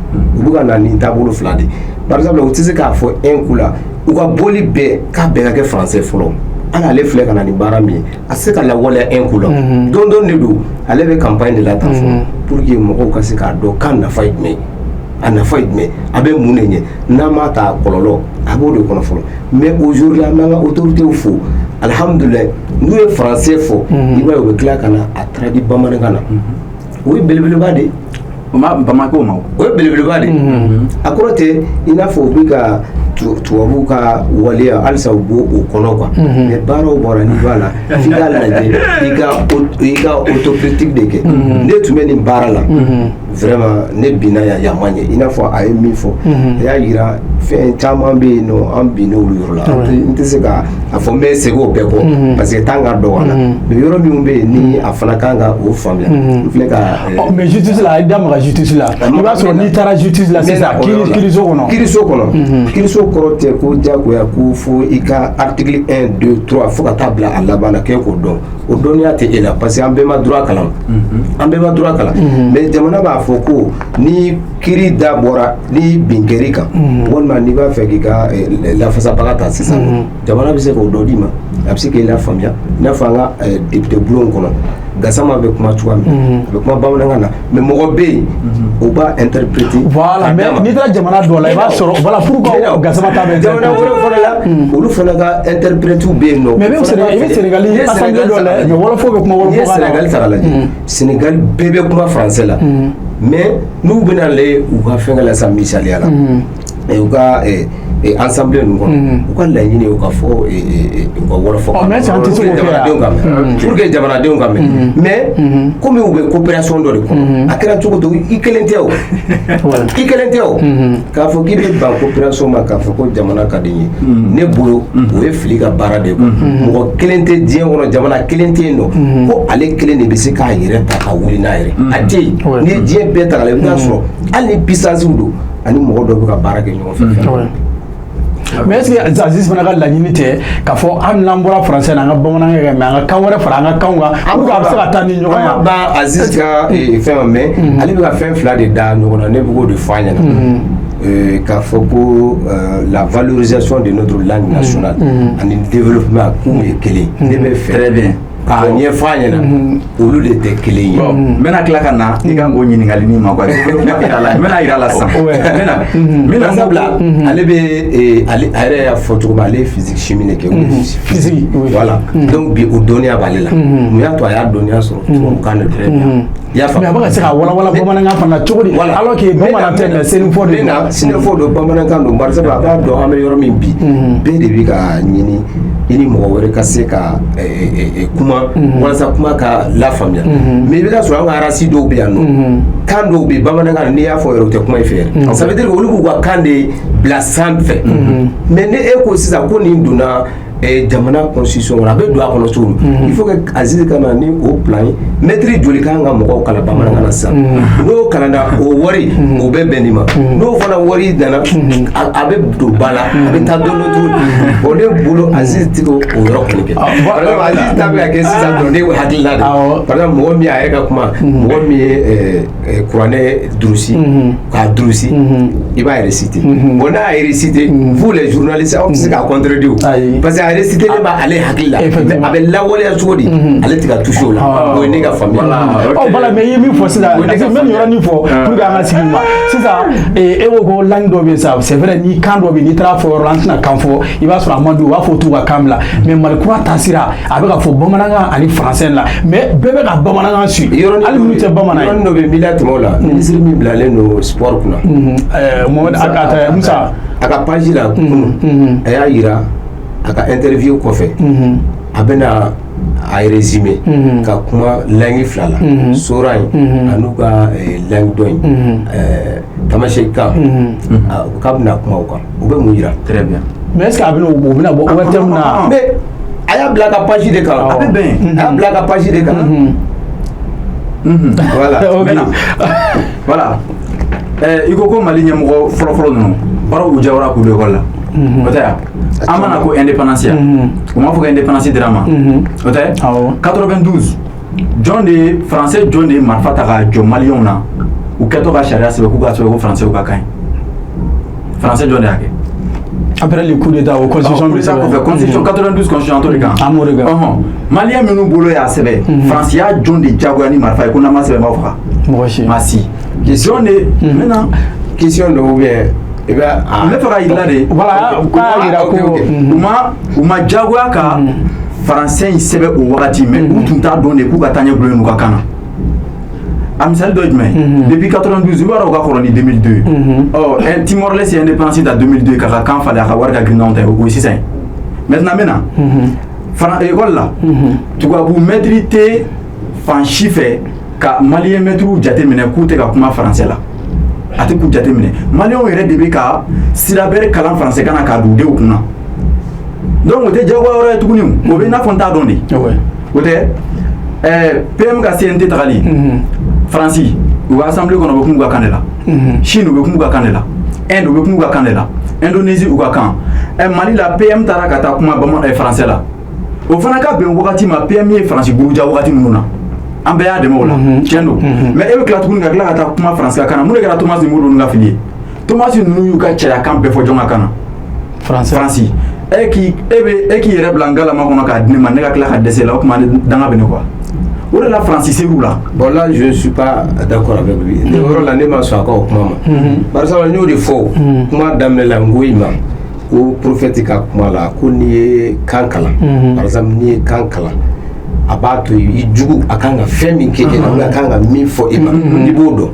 u bɛ ka na ni taabolo fila de. Par exemple, u tɛ se k'a fɔ un coup la, u ka bɔli bɛɛ k'a bɛɛ ka kɛ français fɔlɔ. Hali ale filɛ ka na ni baara min ye, a tɛ se ka lawaleya un coup la. Don dɔ de don, ale bɛ campagne de la tan fɔlɔ pour que mɔgɔw ka se k'a dɔn k'a nafa ye jumɛn ye, a nafa ye jumɛn, a bɛ mun de ɲɛ, n'an m'a ta kɔlɔlɔ a b'o de kɔnɔ fɔlɔ. Mais aujourd'hui, an b'an ka autorités fo, alihamudulilayi, n'u ye français fɔ, i b'a ye u bɛ tila ka na a traduit bamanankan na. O ye belebeleba de ye. O ma Bamako ma. O ye belebeleba de ye. A kɔrɔ tɛ i n'a fɔ u bɛ ka tubabuw ka waleya halisa u b'o o kɔnɔ quoi. Mais baara o baara n'i b'a la, f'i k'a lajɛ, i ka autocritique de kɛ. Ne tun bɛ nin baara la, vraiment ne binna yan, yan ma ɲɛ. I n'a fɔ a ye min fɔ, a y'a yira fɛn caman bɛ yen nɔ, an binna olu yɔrɔ la. N tɛ se ka a fɔ n bɛ segin o bɛɛ kɔ parce que temps ka dɔgɔ an na. Mais yɔrɔ minnu bɛ yen ni a fana kan ka o faamuya, n filɛ ka. Mais justice la, a ye da maga justice la. I b'a sɔrɔ n'i taara justice la sisan, kiiriso kɔnɔ. Kiiriso kɔnɔ, kiiriso kɔrɔ tɛ ko diyagoya ko fo i ka article 1 2 3 fo ka taa bila a laban na k'e k'o dɔn. O dɔnniya tɛ e la parce que an bɛɛ ma droit kalan, an bɛɛ ma droit kalan. Mais jamana b'a fɔ ko ni kiiri da bɔra ni bin kɛr'i kan, walima n'i b'a fɛ k'i ka lafasabaga ta sisan, jamana bɛ se k'o dɔ d'i ma, a bɛ se k'i lafaamuya. I n'a fɔ an ka député bulon kɔnɔ, Gasama bɛ kuma cogoya min, a bɛ kuma bamanankan na, mais mɔgɔ bɛ yen o b'a interpréter. Voilà, mais n'i taara jamana dɔ la, i b'a sɔrɔ, voilà pourquoi Gasama ta bɛ. Jamana wɛrɛ fana la, olu fana ka interprète bɛ yen nɔ. Mais i bɛ Sénégal assemblée dɔ la, mais wɔlɔfɔ bɛ kuma wɔlɔfɔ kan na. N'i ye Sénégal ta k'a lajɛ, Sénégal bɛɛ bɛ kuma français la, mais n'u bɛna le u ka fɛnkɛ la sisan, misaliya la, u ka assemblée ninnu kɔnɔ, u ka laɲini ye u ka fɔ u ka wɔlɔfɔ kan. Mais an tɛ se k'o kɛ. Jamanadenw ka mɛn, pour que jamanadenw ka mɛn. Mais komi u bɛ coopération dɔ de kɔnɔ, a kɛra cogo cogo, i kelen tɛ o, i kelen tɛ o. K'a fɔ k'i bɛ ban coopération ma, k'a fɔ ko jamana ka di n ye, ne bolo o ye fili ka baara de ye quoi. Mɔgɔ kelen tɛ diɲɛ kɔnɔ, jamana kelen tɛ yen nɔ ko ale kelen de bɛ se k'a yɛrɛ ta ka wuli n'a yɛrɛ, a tɛ yen. N'i ye diɲɛ bɛɛ ta k'a lajɛ, i bɛ taa sɔrɔ hali ni puissance don, ani mɔgɔ dɔ bɛ ka baara kɛ ɲɔgɔn fɛ. Mais est ce que Aziz fana ka laɲini tɛ k'a fɔ hali n'an bɔra français na, an ka bamanankan kɛ, mais an ka kan wɛrɛ fara an ka kanw kan pour que a bɛ se ka taa ni ɲɔgɔn ye? An ma ban Aziz ka fɛn ma, mais ale bɛ ka fɛn fila de da ɲɔgɔn na. Ne bɛ k'o de fɔ a ɲɛna k'a fɔ ko la valorisation de notre langue nationale ani développement k'u ye kelen. Ne bɛ fɛ Très bien. k'a ɲɛfɔ a ɲɛna, olu de tɛ kelen ye. N bɛna tila ka na i kan k'o ɲininkali min ma quoi, n bɛna yira la sisan, n bɛna. Sabula ale bɛ ale a yɛrɛ y'a fɔ cogo min, ale ye physique chimie de kɛ. Physique. Voilà, donc bi o dɔnniya b'ale la. Mun y'a to a y'a dɔnniya sɔrɔ? Tubabukan de don. I y'a faamu? Mais a bɛ ka se ka walawala bamanankan fana cogo di, alors que bamanan tɛ, mais senufɔ de don? Senufɔ don, bamanankan don. Bari sabu a b'a dɔn an bɛ yɔrɔ min bi, bɛɛ de bɛ ka ɲini i ni mɔgɔ wɛrɛ ka se ka kuma walasa kuma ka lafaamuya. Mais i bɛ taa sɔrɔ an ka race dɔw bɛ yan nɔ, kan dɔw bɛ yen, bamanankan n'i y'a fɔ yɛrɛ, u tɛ kuma i fɛ yɛrɛ. Ça veut dire que olu b'u ka kan de bila sanfɛ. Mais ni e ko sisan ko nin donna jamana constitution kɔnɔ, a bɛ don a kɔnɔ cogo min, il faut que Aziz ka na ni o plan ye. Mɛtiri joli kan ka mɔgɔw kalan bamanankan na sisan? N'o kalanna, o wari o bɛ bɛn nin ma. N'o fana wari nana, a bɛ don ba la, a bɛ taa dɔɔnin dɔɔnin cogo. Bon, ne bolo Aziz tɛ k'o yɔrɔ kɔni kɛ. Par exemple, Aziz ta bɛ ka kɛ sisan dɔrɔn, ne hakilina de. Par exemple, mɔgɔ min y'a yɛrɛ ka kuma, mɔgɔ min ye kuranɛ durusi k'a durusi, i b'a réciter. Bon, n'a y'a réciter, vous les journalistes, aw tɛ se k'a contredire o, parce que a réciter ne b'ale hakili la, mais a bɛ lawaleya cogo di, ale tɛ ka toucher o la. O ye ne ka faamuya. Ɔ voilà, mais i ye min fɔ sisan, n bɛ nin yɔrɔnin fɔ pour que an ka sigi ma sisan. E ko ko langue dɔ bɛ yen sa, c'est vrai, ni kan dɔ bɛ yen, n'i taara fɔ yɔrɔ la, an tɛna kan fɔ, i b'a sɔrɔ a man di, u b'a fɔ t'u ka kan bila. Mais Mali kura taasira, a bɛ ka fɔ bamanankan ani français la, mais bɛɛ bɛ ka bamanankan suit, hali minnu tɛ bamanan ye. Yɔrɔnin dɔ bɛ yen, n b'i latɛmɛ o la, minisiri min bilalen don sport kunna. Mohamed Musa. A ka page la kunun, a y'a yira a ka interview kɔfɛ, a bɛna a résumé ka kuma langue fila la, soran in a n'u ka langue dɔ in, tamaseki kan, k'a bɛna kuma o kan. O bɛ mun yira? Très bien. Mais est ce que a bɛna o bɛna bɔ ORTM na? Mais a y'a bila a ka page de kan. A bɛ bɛn. A y'a bila a ka page de kan. Voilà. Voilà, i ko ko Mali ɲɛmɔgɔ fɔlɔfɔlɔ ninnu, Barow Jawara k'u l'école la, o tɛ yan? An mana ko indépendance ya, u m'a fɔ ko indépendance dira ma, o tɛ? 92, jɔn de ye français, jɔn de ye marifa ta k'a jɔ maliyɛnw na, u kɛtɔ ka sariya sɛbɛn k'u ka sɛbɛn ko français ka kan ye? Français jɔn de y'a kɛ? Après le coup d'état, o constitution bɛ sɛbɛn kɔfɛ, constitution 92, constitution t'o de kan. An b'o de kan. Ɔhɔn, malien minnu bolo y'a sɛbɛn, Faransi y'a jɔn de jagoya ni marifa ye ko n'an ma sɛbɛn, b'aw faga? Mɔgɔ si. Maa si. Jɔn de n bɛna Question dɔ ou bien i bɛ n bɛ fɛ ka yir'i la de. Voilà, k'a yira ko U ma jagoya ka faransɛ in sɛbɛn o wagati, mais u tun t'a dɔn de k'u ka taa ɲɛ gulonnen n'u ka kan na. A misali dɔ ye jumɛn ye? Depuis 92, i b'a dɔn o ka kɔrɔ ni 2002. Ɔ, Timor Leste ye indépendance ta 2002 k'a ka kan falen, a ka wari ka girin n'anw ta ye, o ye sisan ye. Maintenant, n bɛ na fana école la, tubabu maître tɛ fan si fɛ ka malien maître jateminɛ k'u tɛ ka kuma français la. A tɛ k'u jateminɛ. Malienw yɛrɛ de bɛ ka sira bɛrɛ kalan français kan na k'a don u denw kunna. Donc o tɛ jagoya wɛrɛ ye tuguni, o bɛ i n'a fɔ n t'a dɔn de. O tɛ PM ka CNT tagali Faransi, u ka assemblée kɔnɔ, u bɛ kuma u ka kan de la. Chine, u bɛ kuma u ka kan de la. Inde, u bɛ kuma u ka kan de la. Indonésie, u ka kan. Mali la, PM taara ka taa kuma bamanan français la. O fana ka bɛn wagati ma, PM ye Faransi buruja wagati minnu na, an bɛɛ y'a dɛmɛ o la, tiɲɛ don. Mais e bɛ tila tuguni ka tila ka taa kuma français kan na. Mun de kɛra Thomas ni Modibo ninnu ka fili ye? Thomas ninnu y'u ka cɛya kan bɛɛ fɔ jɔn ka kan na? Français. Faransi. E k'i e bɛ e k'i yɛrɛ bila n galama kɔnɔ k'a di ne ma, ne ka tila ka dɛsɛ la, o tuma danga bɛ ne quoi. O de la Faransi ser'u la. Bon, là, je ne suis pas d'accord avec lui. Nin yɔrɔ la, ne ma sɔn a ka o kuma ma. Par exemple, n y'o de fɔ kuma daminɛ la, n ko i ma ko prophète ka kuma la, ko n'i ye kan kalan, par exemple n'i ye kan kalan, a b'a to i jugu a kan ka fɛn min kɛ e la, ou a kan ka min fɔ e ma, i b'o dɔn.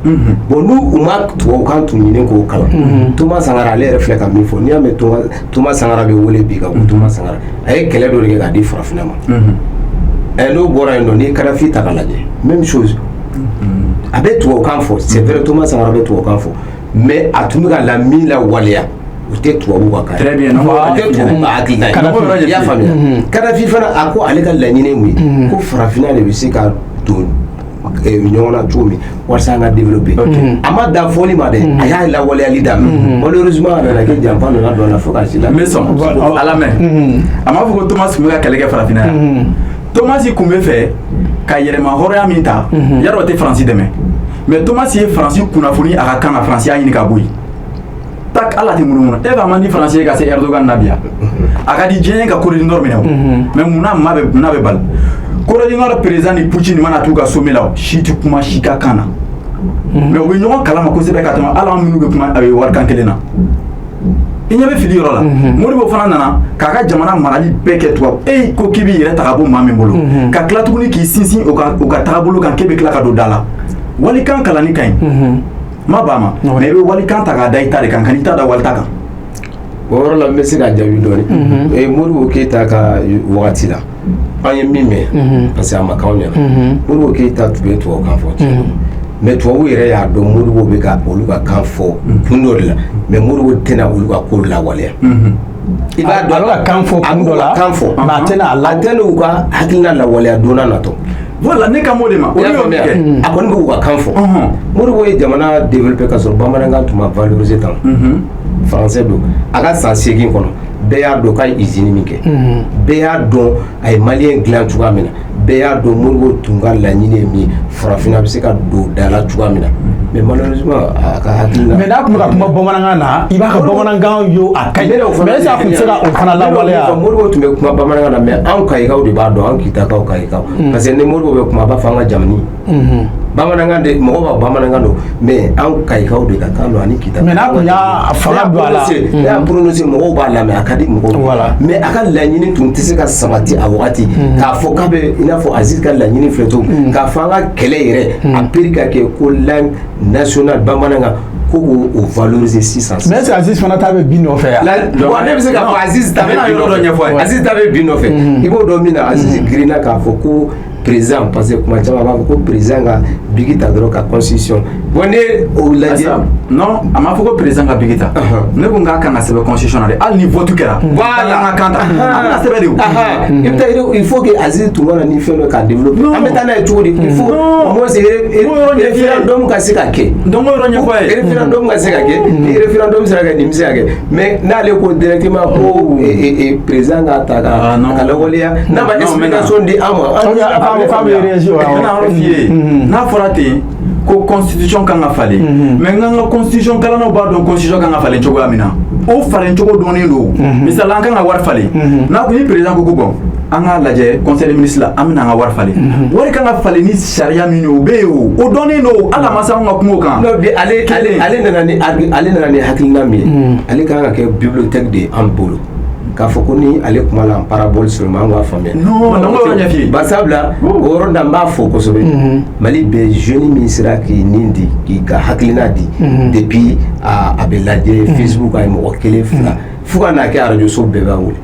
Bon, n'u u ma tubabukan tun ɲini k'o kalan, Thomas Sankara, ale yɛrɛ filɛ ka min fɔ, n'i y'a mɛn Thomas Sankara bɛ wele bi ka ko Thomas Sankara, a ye kɛlɛ dɔ de kɛ k'a di farafinna ma. N'o bɔra yen nɔ, n'i ye Kadafi ta k'a lajɛ, même chose, a bɛ tubabukan fɔ, c'est vrai, Thomas Sankara bɛ tubabukan fɔ, mais a tun bɛ ka la min lawaleya, o tɛ tubabu ka kan ye. Très bien. O tɛ tubabu ka hakilina ye. I y'a faamuya? Kadafi fana, a ko ale ka laɲini ye mun ye? Ko farafinna de bɛ se ka don ɲɔgɔn na cogo min walasa an ka développer. A ma dan fɔli ma dɛ, a y'a lawaleyali daminɛ. Malheureusement, a nana kɛ janfa nana don a la fo k'a si la. N bɛ sɔn ala mɛn. A m'a fɔ ko Thomas tun bɛ ka kɛlɛ kɛ farafinna yan. Thomas tun bɛ fɛ ka yɛlɛma hɔrɔnya min ta, yarɔ o tɛ Faransi dɛmɛ. Mais Thomas ye Faransi kunnafoni a ka kan na, Faransi y'a ɲini ka bɔ yen. Tak, ala tɛ munumunu. E b'a man di Faransi ye ka se Erdogan na bi yan. A ka di diɲɛ ye ka Corée du Nord minɛ o. Mais munna maa bɛ munna bɛ bali Corée du Nord président ni Poutine mana t'u ka sommet la, o si tɛ kuma si ka kan na, mais u bɛ ɲɔgɔn kalama kosɛbɛ ka tɛmɛ hali an minnu bɛ kuma a bɛ warikan kelen na. I ɲɛ bɛ fili yɔrɔ la. Modibo fana nana k'a ka jamana marali bɛɛ kɛ tubabu. E ko k'i b'i yɛrɛ ta ka bɔ maa min bolo, ka tila tuguni k'i sinsin o ka taabolo kan, k'e bɛ tila ka don da la. Walikan kalanni ka ɲi, ma ba ma, mais i bɛ walikan ta k'a da i ta de kan, ka n'i ta da walita kan. O yɔrɔ la, n bɛ se ka jaabi dɔɔni. Modibo Keyita ka wagati la, an ye min mɛn, parce que a ma k'anw ɲɛna, Modibo Keyita tun bɛ tubabukan fɔ, tiɲɛ don, mais tubabu yɛrɛ y'a dɔn Modibo bɛ ka olu ka kan fɔ kun dɔ de la, mais Modibo tɛna olu ka ko lawaleya. I b'a dɔn, a bɛ ka kan fɔ kun dɔ la, kan fɔ, mais a tɛna a la a tɛna u ka hakilina lawaleya don n'a natɔ. Voilà, ne ka m'o de ma. O y'o kɛ, a kɔni bɛ k'u ka kan fɔ. Modibo ye jamana développé ka sɔrɔ bamanankan tun ma valoriser tan. Français don. A ka san 8 kɔnɔ, bɛɛ y'a dɔn k'a ye usine min kɛ, bɛɛ y'a dɔn a ye malien dilan cogoya min na, bɛɛ y'a dɔn Modibo tun ka laɲini ye min ye, farafinna bɛ se ka don da la cogoya min na. Mais malheureusement, a ka hakilina Mais n'a tun bɛ ka kuma bamanankan na, i b'a ka bamanankan yo, a ka ɲi, mais est ce que a tun tɛ se ka o fana lawaleya? Modibo tun bɛ kuma bamanankan na, mais anw Kayikaw de b'a dɔn, anw Kitakaw, Kayikaw, parce que ni Modibo bɛ kuma, a b'a fɔ an ka jamani bamanankan de, mɔgɔw b'a bamanankan don, mais anw Kayikaw de ka kan don ani Kita. Mais n'a tun y'a fanga don a la, n'a y'a prononcé, mɔgɔw b'a lamɛn, a ka di mɔgɔw ye. Mais a ka laɲini tun tɛ se ka sabati a wagati k'a fɔ k'a bɛ i n'a fɔ Aziz ka laɲini filɛ cogo min, k'a fɔ an ka kɛlɛ yɛrɛ a peri ka kɛ ko langue nationale bamanankan, ko k'o valoriser sisan. Mais est ce que Aziz fana ta bɛ bin nɔfɛ yan? Bon, ne bɛ se k'a fɔ Aziz ta bɛ bin nɔfɛ. Aziz ta bɛ bin nɔfɛ, i b'o dɔn min na, Aziz girinna k'a fɔ ko président, parce que kuma caman a b'a fɔ ko président ka bic ta dɔrɔn ka constitution. Bon, ne o lajɛ. Non, a ma fɔ ko président ka bic ta. Ne ko k'a kan ka sɛbɛn constitution na de, hali ni vote kɛra. Voilà. An ka kan ta, a bɛna sɛbɛn de o. I bɛ taa, il faut que Aziz tun ka na ni fɛn dɔ k'a développer. An bɛ taa n'a ye cogo di? Il faut au moins référendum ka se ka kɛ. Donc o yɔrɔ ɲɛfɔ a ye. Référendum ka se ka kɛ, ni référendum sera ka nin bɛ se ka kɛ, mais n'ale ko directement ko président ka ta ka lawaleya, n'a ma explication di an ma. K'a bɛ réagir. N bɛna yɔrɔ f'i ye. N'a fɔra ten ko constitution kan ka falen, mais n ka constitution kalannaw b'a dɔn constitution kan ka falen cogoya min na, o falen cogo dɔnnen don. Misali, an kan ka wari falen n'a ko ni président ko bon, an k'a lajɛ conseil des ministres la, an bɛna an ka wari falen. Wari kan ka falen ni sariya min ye, o bɛ yen, o dɔnnen don. Hali a ma se anw ka kuma o kan. Non, bi ale nana ni hakilina min ye, ale kan ka kɛ bibliothèque de ye an bolo, k'a fɔ ko ni ale kuma la en parabole seulement, an b'a faamuya. Non, non, yɔrɔ ɲɛf'i ye. Barisabula o yɔrɔ da, n b'a fɔ kosɛbɛ, Mali bɛ jeune min sera k'i nin di, k'i ka hakilina di, depuis a bɛ lajɛ Facebook, a ye mɔgɔ kelen, fila, fo ka n'a kɛ arajo so bɛɛ b'a wele.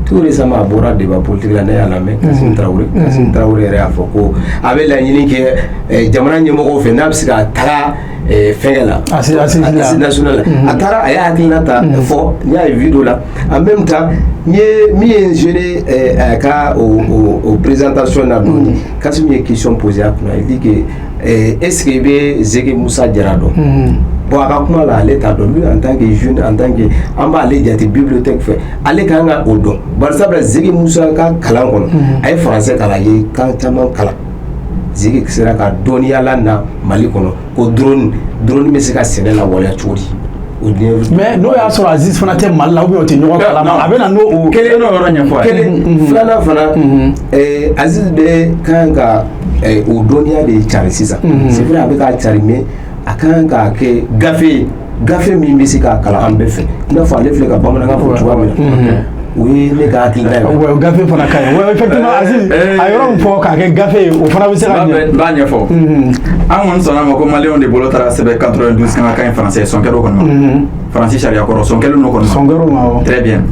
Tout récemment, a bɔra débat politique la, ne y'a lamɛn. Kassim Traoré, Kassim Traoré yɛrɛ y'a fɔ ko a bɛ laɲini kɛ jamana ɲɛmɔgɔw fɛ, n'a bɛ se ka taga fɛnkɛ la, assise nationale la. A taara, a y'a hakilina ta fɔ, n y'a ye vidéo la. En même temps, n ye min ye n gêné a ka o présentation na dɔɔni, Kassim ye question posée a kunna, il dit que est ce que i bɛ Zeke Musa Jara dɔn? Bon, a ka kuma la, ale t'a dɔn. Lui, en tant que jeune, en tant que an b'ale jate bibliothèque fɛ, ale kan ka o dɔn. Barisabula Zeke Musa ka kalan kɔnɔ, a ye français kalan, a ye kan caman kalan. Zeke sera ka dɔnniya la na Mali kɔnɔ ko drone bɛ se ka sɛnɛ lawaleya cogo di. Mais n'o y'a sɔrɔ Aziz fana tɛ Mali la, ou bien o tɛ ɲɔgɔn kalama, a bɛ na n'o o kelen n'o yɔrɔ ɲɛfɔ a ye. Kelen filanan fana, Aziz bɛ kan ka o dɔnniya de cari sisan. C'est vrai, a bɛ k'a cari, mais a kan k'a kɛ gafe ye, gafe min bɛ se k'a kalan an bɛɛ fɛ, i n'a fɔ ale filɛ ka bamanankan fɔ cogoya min na. O ye ne ka hakilina ye. Ouais, o gafe fana ka ɲi. Ouais, effectivement, Aziz, a yɔrɔ min fɔ k'a kɛ gafe ye, o fana bɛ se ka ɲɛ. N b'a ɲɛfɔ. An kɔni sɔnna ma ko maliyɛnw de bolo taara sɛbɛn 92 kan ka kan ye français, sɔn kɛra o kɔni ma. Faransi sariya kɔrɔ, sɔn kɛlen n'o kɔni ma. Sɔn kɛra o ma, awɔ. Très bien.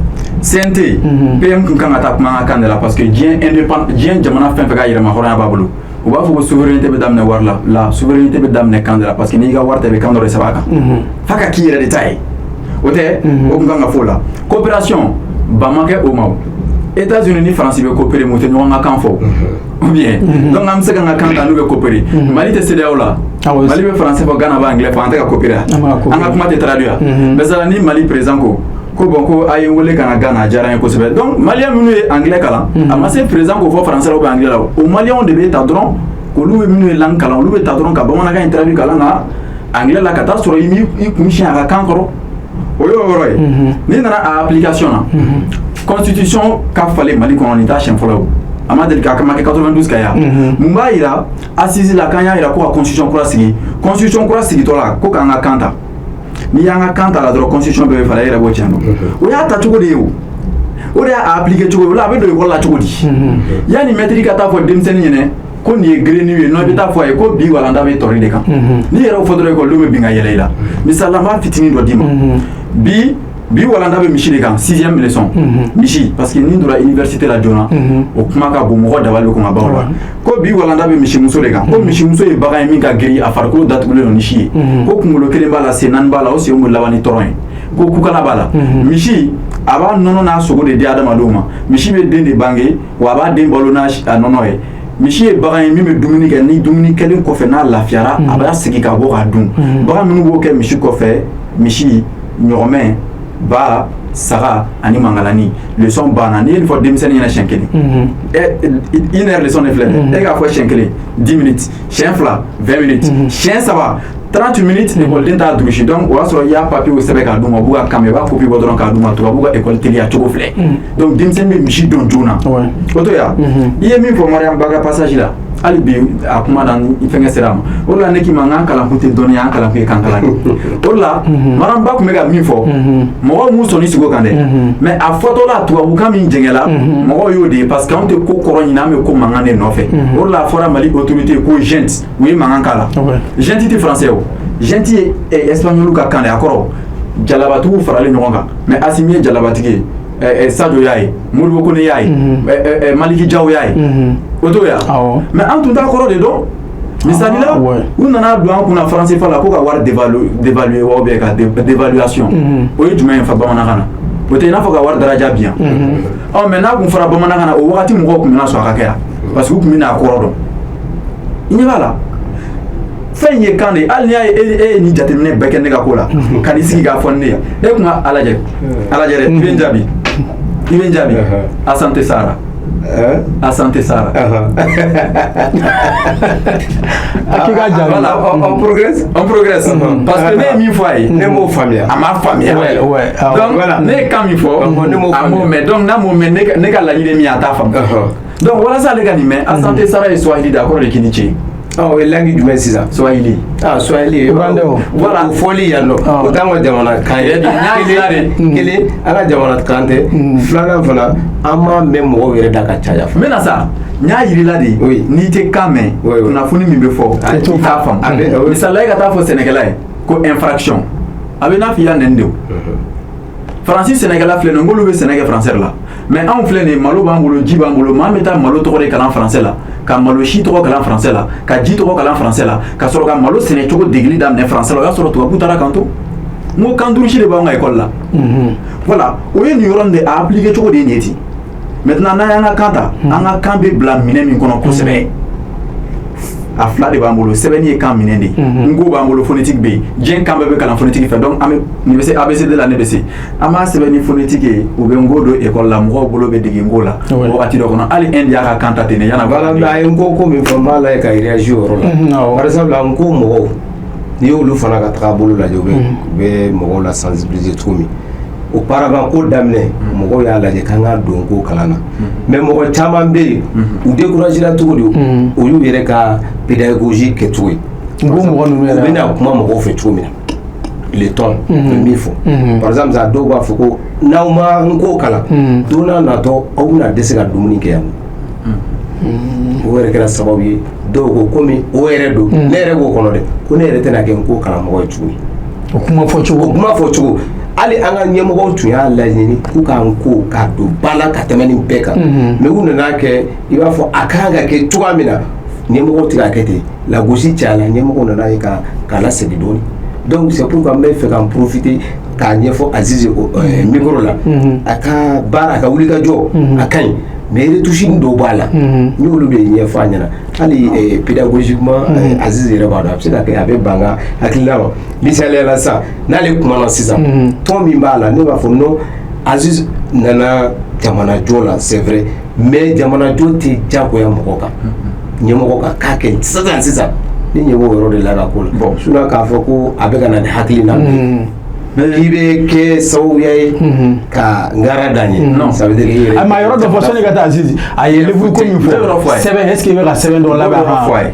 CNT, PM kun kan ka taa kuma an ka kan de la, parce que diɲɛ indépendant, diɲɛ jamana fɛn fɛn ka yɛrɛma hɔrɔnya b'a bolo, u b'a fɔ ko souveraineté bɛ daminɛ wari la. La souveraineté bɛ daminɛ kan de la, parce que n'i ka wari ta, i bɛ kan dɔ de sɛbɛn a kan f'a ka k'i yɛrɛ de ta ye. O tɛ, o kun kan ka fɔ o la. Coopération ban ma kɛ o ma. O États-Unis ni Faransi bɛ coopérer, mais u tɛ ɲɔgɔn ka kan fɔ, ou bien donc an bɛ se k'an ka kan ta, n'u bɛ coopérer. Mali tɛ CEDEAO la. Mali bɛ français fɔ, Ghana b'a anglais fɔ, an tɛ ka coopérer. An ka kuma tɛ traduire. Misali, ni Mali président ko bon, ko a ye n wele ka na Ghana, a diyara n ye kosɛbɛ. Donc maliyɛn minnu ye anglais kalan, a ma se président k'o fɔ français la ou bien anglais la, o maliyɛnw de bɛ ta dɔrɔn, k'olu bɛ minnu ye langue kalan, olu bɛ ta dɔrɔn ka bamanankan in traduire kalan na anglais la, ka taa sɔrɔ i m'i kun siɲɛ a ka kan kɔrɔ. O y'o yɔrɔ ye. N'i nana a application na, constitution ka falen Mali kɔnɔ, nin t'a siɲɛ fɔlɔ ye. A ma deli ka ma kɛ 92 ka yan. Mun b'a yira assise la k'an y'a yira ko ka constitution kura sigi? Constitution kura sigitɔ la, ko k'an ka kan ta. N'i y'an ka kan ta la dɔrɔn, constitution bɛɛ bɛ falen, e yɛrɛ b'o tiɲɛ dɔn. O y'a ta cogo de ye, o de y'a appliquer cogo ye. O la, a bɛ don école la cogo di? Yanni maître ka taa fɔ denmisɛnnin ɲɛnɛ ko nin ye grenouille ye, non, i bɛ taa fɔ a ye ko bi walanda bɛ tɔri de kan. N'i yɛrɛ y'o fɔ dɔrɔn, ekɔlidenw bɛ bin ka yɛlɛ i la. Misali la, n b'a fitinin dɔ d'i ma. Bi walanda bɛ misi de kan, sixième leçon, misi, parce que n'i donna université la joona, o kuma ka bon, mɔgɔ dabali bɛ kɔn ka ban o la. Ko bi walanda bɛ misimuso de kan, ko misimuso ye bagan ye min ka girin, a farikolo datugulen don ni si ye, ko kunkolo kelen b'a la, sen naani b'a la, o senw bɛ laban ni tɔrɔn ye, ko kukala b'a la. Misi, a b'a nɔnɔ n'a sogo de di adamadenw ma. Misi bɛ den de bange, wa a b'a den balo n'a a nɔnɔ ye. Misi ye bagan ye min bɛ dumuni kɛ, ni dumuni kɛlen kɔfɛ, n'a lafiyara, a b'a sigi ka bɔ k'a dun. Bagan minnu b'o kɛ misi kɔfɛ, misi, ɲɔgɔmɛ, ba, saga ani mangalani. Leçon banna. N'i ye nin fɔ denmisɛnnin ɲɛna siɲɛ kelen, une heure leçon de filɛ dɛ, e k'a fɔ siɲɛ kelen 10 minutes, siɲɛ fila 20 minutes, siɲɛ saba 30 minutes, ekɔliden t'a durusi. Donc o y'a sɔrɔ i y'a papier sɛbɛn k'a d'u ma, u b'u ka kan mɛn, i b'a copie bɔ dɔrɔn k'a d'u ma. Tubabu ka ekɔli teliya cogo filɛ. Donc denmisɛnnin bɛ misi dɔn joona, o to ya. I ye min fɔ Mariam Ba ka passage la, hali bi a kuma da fɛnkɛ sera a ma. O de la ne k'i ma n k'an kalankun tɛ dɔnniya, an kalankun ye kan kalan de. O de la Mariam Ba tun bɛ ka min fɔ, mɔgɔw m'u sɔnni sigi o kan dɛ, mais a fɔtɔ la, tubabukan min jɛngɛla, mɔgɔw y'o de ye, parce que anw tɛ ko kɔrɔ ɲini, an bɛ ko mankan de nɔfɛ. O de la a fɔra Mali autorité ko junte, u ye mankan k'a la. Junte tɛ français, o junte ye espagnol ka kan de, a kɔrɔ jalabatigiw faralen ɲɔgɔn kan. Mais Assimi ye jalabatigi ye, Sadio y'a ye, Modibo Kone y'a ye, Maliki Jaw y'a ye, o t'o ya. Mais an tun t'a kɔrɔ de dɔn. Misali la, u nana don an kunna franc CFA la, ko ka wari dévaluer ou bien ka dévaluation. O ye jumɛn ye fa bamanankan na? O tɛ i n'a fɔ ka wari daraja bi yan. Ɔ, mais n'a kun fɔra bamanankan na, o wagati mɔgɔw tun bɛna sɔn a ka kɛ yan, parce que u tun bɛna a kɔrɔ dɔn. I ɲɛ b'a la, fɛn in ye kan de ye. Hali n'i y'a ye e ye nin jateminɛ bɛɛ kɛ ne ka ko la, ka n'i sigi k'a fɔ ne ye, e kun ka a lajɛ, a lajɛ dɛ, i bɛ n jaabi, i bɛ n jaabi. Asante Sara. Asante Sara. A k'i ka jaabi. Voilà. On progresse. On progresse. Parce que ne ye min fɔ a ye. Ne m'o faamuya. A m'a faamuya. Ouais. Donc voilà. ne ye kan min fɔ. Ne m'o A m'o faamuya. mɛn. Donc n'a m'o mɛn, ne ka laɲini ye min ye, a t'a faamu. Donc walasa ale ka nin mɛn, Asante Sara ye Swahili de, a kɔrɔ de k'i ni ce. Ah, o ye langue jumɛn sisan? Swahili. Ah, Swahili. Ougandais o. Voilà. O fɔli yan nɔ. Ah. O t'an ka jamana kan ye. N y'a yira de. Kelen, an ka jamana kan tɛ. Filanan fana, an m'a mɛn mɔgɔw yɛrɛ da ka caya. N bɛna sa, n y'a yir'i la de. Oui. N'i tɛ kan mɛn, Oui. kunnafoni min bɛ fɔ, Ah, i t'a faamu. a bɛ- oui. Misali la, e ka taa fɔ sɛnɛkɛla ye ko infraction, a bɛ n'a fɔ i y'a nɛni de o. Faransi sɛnɛkɛla filɛ nin ye, k'olu bɛ sɛnɛ kɛ français la, mais anw filɛ nin ye, malo b'an bolo, ji b'an bolo. Maa bɛ taa malo tɔgɔ de kalan français la, ka malo si tɔgɔ kalan français la, ka ji tɔgɔ kalan français la, ka sɔrɔ ka malo sɛnɛ cogo degeli daminɛ français la. O y'a sɔrɔ tubabu taara kan to. N ko kan duuru si de b'anw ka école la. Voilà, o ye nin yɔrɔ in de a appliqué cogo de ye nin ye ten. Maintenant, n'an y'an ka kan ta, an ka kan bɛ bila minɛ min kɔnɔ kosɛbɛ, a fila de b'an bolo. Sɛbɛnni ye kan minɛ de ye. N ko b'an bolo, phonétique bɛ yen. Diɲɛ kan bɛɛ bɛ kalan phonétique fɛ. Donc an bɛ nin bɛ se ABCD la, ne bɛ se. An b'a sɛbɛn ni phonétique ye, u bɛ n ko don école la, mɔgɔw bolo bɛ dege n ko la. Wagati dɔ kɔnɔ, hali Inde y'a ka kan ta ten de yan'a. Voilà, mais a ye n ko min fɔ, n b'a lajɛ ka réagir o yɔrɔ la. Awɔ. Par exemple, n ko mɔgɔw, n'i y'olu fana ka taga bolo lajɛ, u bɛ mɔgɔw la sensibiliser cogo min. Auparavant, ko daminɛ, mɔgɔw y'a lajɛ k'an ka don ko kalan na, mais mɔgɔ caman bɛ yen, u découragé la cogo di? O y'u yɛrɛ ka pédagogie kɛcogo ye. N ko mɔgɔ ninnu U yɛrɛ. bɛna kuma mɔgɔw fɛ cogo min na, le ton, u bɛ min fɔ. Par exemple, sa, dɔw b'a fɔ ko n'aw ma n ko kalan, don n'a natɔ, aw bɛna dɛsɛ ka dumuni kɛ yan. O yɛrɛ kɛra sababu ye, dɔw ko komi o yɛrɛ don, ne yɛrɛ b'o kɔnɔ dɛ, ko ne yɛrɛ tɛna kɛ n ko karamɔgɔ ye tuguni. O kuma fɔ O cogo. kuma fɔ cogo, hali an ka ɲɛmɔgɔw tun y'a laɲini k'u k'an ko k'a don ba la ka tɛmɛ nin bɛɛ kan, mais u nana kɛ i b'a fɔ a kan ka kɛ cogoya min na, ɲɛmɔgɔw tɛ k'a kɛ ten. Lagosi cayala, ɲɛmɔgɔw nana ye ka k'a lasegin dɔɔni. Donc c'est pourquoi n bɛ fɛ ka n profiter k'a ɲɛfɔ Aziz micro la. A ka baara, a ka wulikajɔ, a ka ɲi, mais retouche dɔw b'a la, n y'olu de ɲɛfɔ a ɲɛna. Hali pédagogiquement, Aziz yɛrɛ b'a dɔn, a bɛ se ka kɛ a bɛ ban ka hakilina ma. Misaliya la sisan, n'ale kumana sisan, tɔn min b'a la, ne b'a fɔ non, Aziz nana jamanajɔ la, c'est vrai, mais jamanajɔ tɛ diyagoya mɔgɔ kan, ɲɛmɔgɔ kan k'a kɛ sisan sisan. Ne ɲɛ b'o yɔrɔ de la ka ko la. Bon. Sinon k'a fɔ ko a bɛ ka na ni hakilina min ye, k'i bɛ kɛ sababuya ye ka ngara dan ye. Non. Ça veut dire i yɛrɛ A ma yɔrɔ dɔ fɔ sɔnni ka taa Aziz, a ye livre ko min Ne bɛ yɔrɔ fɔ, fɔ a ye. sɛbɛn, est ce que i bɛ ka sɛbɛn dɔ labɛn? Ne bɛ yɔrɔ fɔ a ye.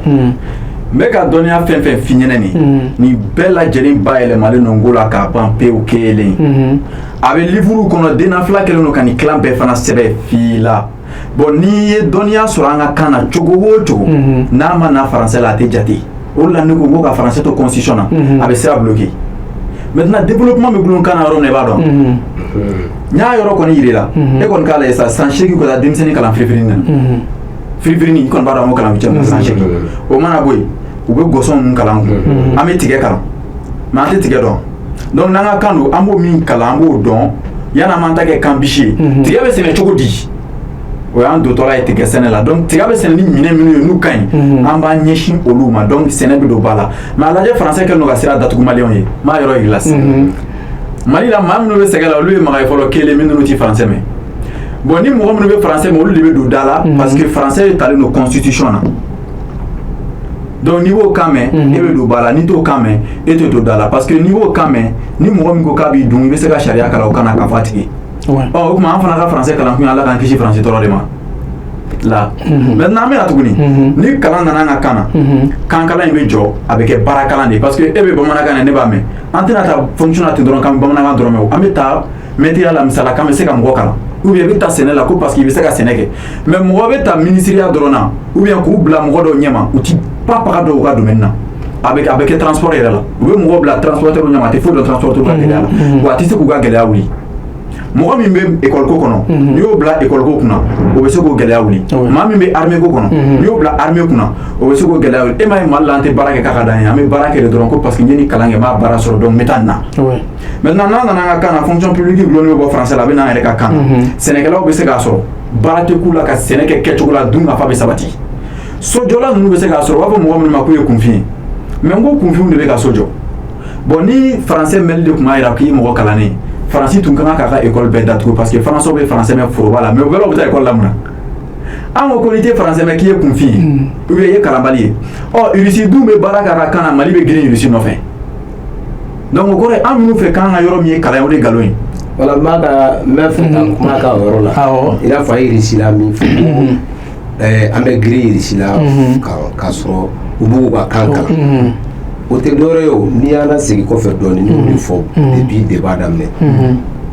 N bɛ ka dɔnniya fɛn fɛn f'i ɲɛnɛ nin, nin bɛɛ lajɛlen bayɛlɛmalen don n ko la k'a ban pewu kelen. A bɛ livre kɔnɔ, den fila kɛlen don ka nin kilan bɛɛ fana sɛbɛn f'i la. Bon, n'i ye dɔnniya sɔrɔ an ka kan na cogo o cogo, n'a ma na français la, a tɛ jate. O de la ne ko n ko ka français to constitution na, a bɛ sira bloqué. Maintenant, développement bɛ gulon kan na yɔrɔ min na, i b'a dɔn, n y'a yɔrɔ kɔni yir'i la. E kɔni k'a lajɛ sa, san 8 ka taa denmisɛnnin kalan firifirini na, firifirini, i kɔni b'a dɔn an ko kalan huitième na, san 8. O mana bɔ yen, u bɛ gɔsɔn ninnu kalan kun, an bɛ tigɛ kalan, mais an tɛ tigɛ dɔn. Donc n'an ka kan don, an b'o min kalan, an b'o dɔn. Yanni an m'an ta kɛ kan bisi ye, tigɛ bɛ sɛnɛ cogo di? O y'an dontɔla ye tigɛ sɛnɛ la. Donc tiga bɛ sɛnɛ ni minɛn minnu ye, n'u ka ɲi, an b'an ɲɛsin olu ma. Donc sɛnɛ bɛ don ba la. Mais a lajɛ, français kɛlen don ka sira datugu maliyɛnw ye. N b'a yɔrɔ yir'i la sisan. Mali la, maa minnu bɛ sɛgɛn la, olu ye maga ye fɔlɔ kelen minnu tɛ français mɛn. Bon, ni mɔgɔ minnu bɛ français mɛn, olu de bɛ don da la, parce que français talen don constitution na. Donc n'i b'o kan mɛn, e bɛ don ba la. N'i t'o kan mɛn, e tɛ don da la, parce que n'i b'o kan mɛn, ni mɔgɔ min ko k'a b'i dun, i bɛ se ka sariya kalan o kan na k'a fɔ a tigi ye. Ɔ, o tuma an fana ka français kalan kun ye Ala k'an kisi français tɔɔrɔ de ma la. Maintenant, an bɛ na tuguni, ni kalan nana an ka kan na, kan kalan in bɛ jɔ, a bɛ kɛ baara kalan de ye, parce que e bɛ bamanankan na, ne b'a mɛn. An tɛna taa fonction na ten dɔrɔn k'an bɛ bamanankan dɔrɔn mɛn. An bɛ taa mɛtiriya la, misala, k'an bɛ se ka mɔgɔ kalan, ou bien i bɛ taa sɛnɛ la ko parce que i bɛ se ka sɛnɛ kɛ. Mais mɔgɔ bɛ ta minisiriya dɔrɔn na, ou bien k'u bila mɔgɔ dɔw ɲɛma, u ti pa paga dɔw ka domaine na. A bɛ kɛ transport yɛrɛ la, u bɛ mɔgɔ bila transporteur ɲɛma, a tɛ foyi dɔn transporteur ka gɛlɛya la, wa a tɛ se k'u ka gɛlɛya wuli. Mɔgɔ min bɛ école ko kɔnɔ, n'i y'o bila école ko kunna, o bɛ se k'o gɛlɛya wuli. Maa min bɛ armée ko kɔnɔ, n'i y'o bila armée kunna, o bɛ se k'o gɛlɛya wuli. E m'a ye, Mali la, an tɛ baara kɛ k'a ka d'an ye, an bɛ baara kɛ de dɔrɔn ko parce que n ye nin kalan kɛ, n b'a baara sɔrɔ, donc n bɛ taa nin na. Maintenant, n'an nana an ka kan na, fonction publique gulonnen bɛ bɔ français la, a bɛ n'an yɛrɛ ka kan na. Sɛnɛkɛlaw bɛ se k'a sɔrɔ, baara tɛ k'u la ka sɛnɛ kɛ kɛcogo la, dun ka fa bɛ sabati. Sojɔla ninnu bɛ se k'a sɔrɔ, u b'a fɔ mɔgɔ minnu ma k'u ye kunfin ye, mais n ko kunfinw de bɛ ka so jɔ. Bon, ni français mɛnli de tun b'a jira k'i ye mɔgɔ kalannen, Faransi tun kan k'a ka école bɛɛ datugu, parce que français bɛ français mɛn foroba la, mais u bɛɛ bɛ taa école la mun na? An ko n'i tɛ français mɛn, k'i ye kunfin ye ou bien i ye kalanbali ye. Ɔ, Russie dun bɛ baara k'a ka kan na, Mali bɛ girin Russie nɔfɛ. Donc o kɔrɔ ye, an minnu fɛ k'an ka yɔrɔ min ye kalan ye, o de ye nkalon ye. Wala, n b'a ka n b'a fɛ ka kuma ka o yɔrɔ la. Awɔ. I n'a fɔ a ye Russie la min fɔ, an bɛ girin Russie la k'a sɔrɔ u b'u ka kan kalan, o tɛ dɔwɛrɛ ye. O n'i y'an lasegin kɔfɛ dɔɔnin, n y'o de fɔ depuis débat daminɛ,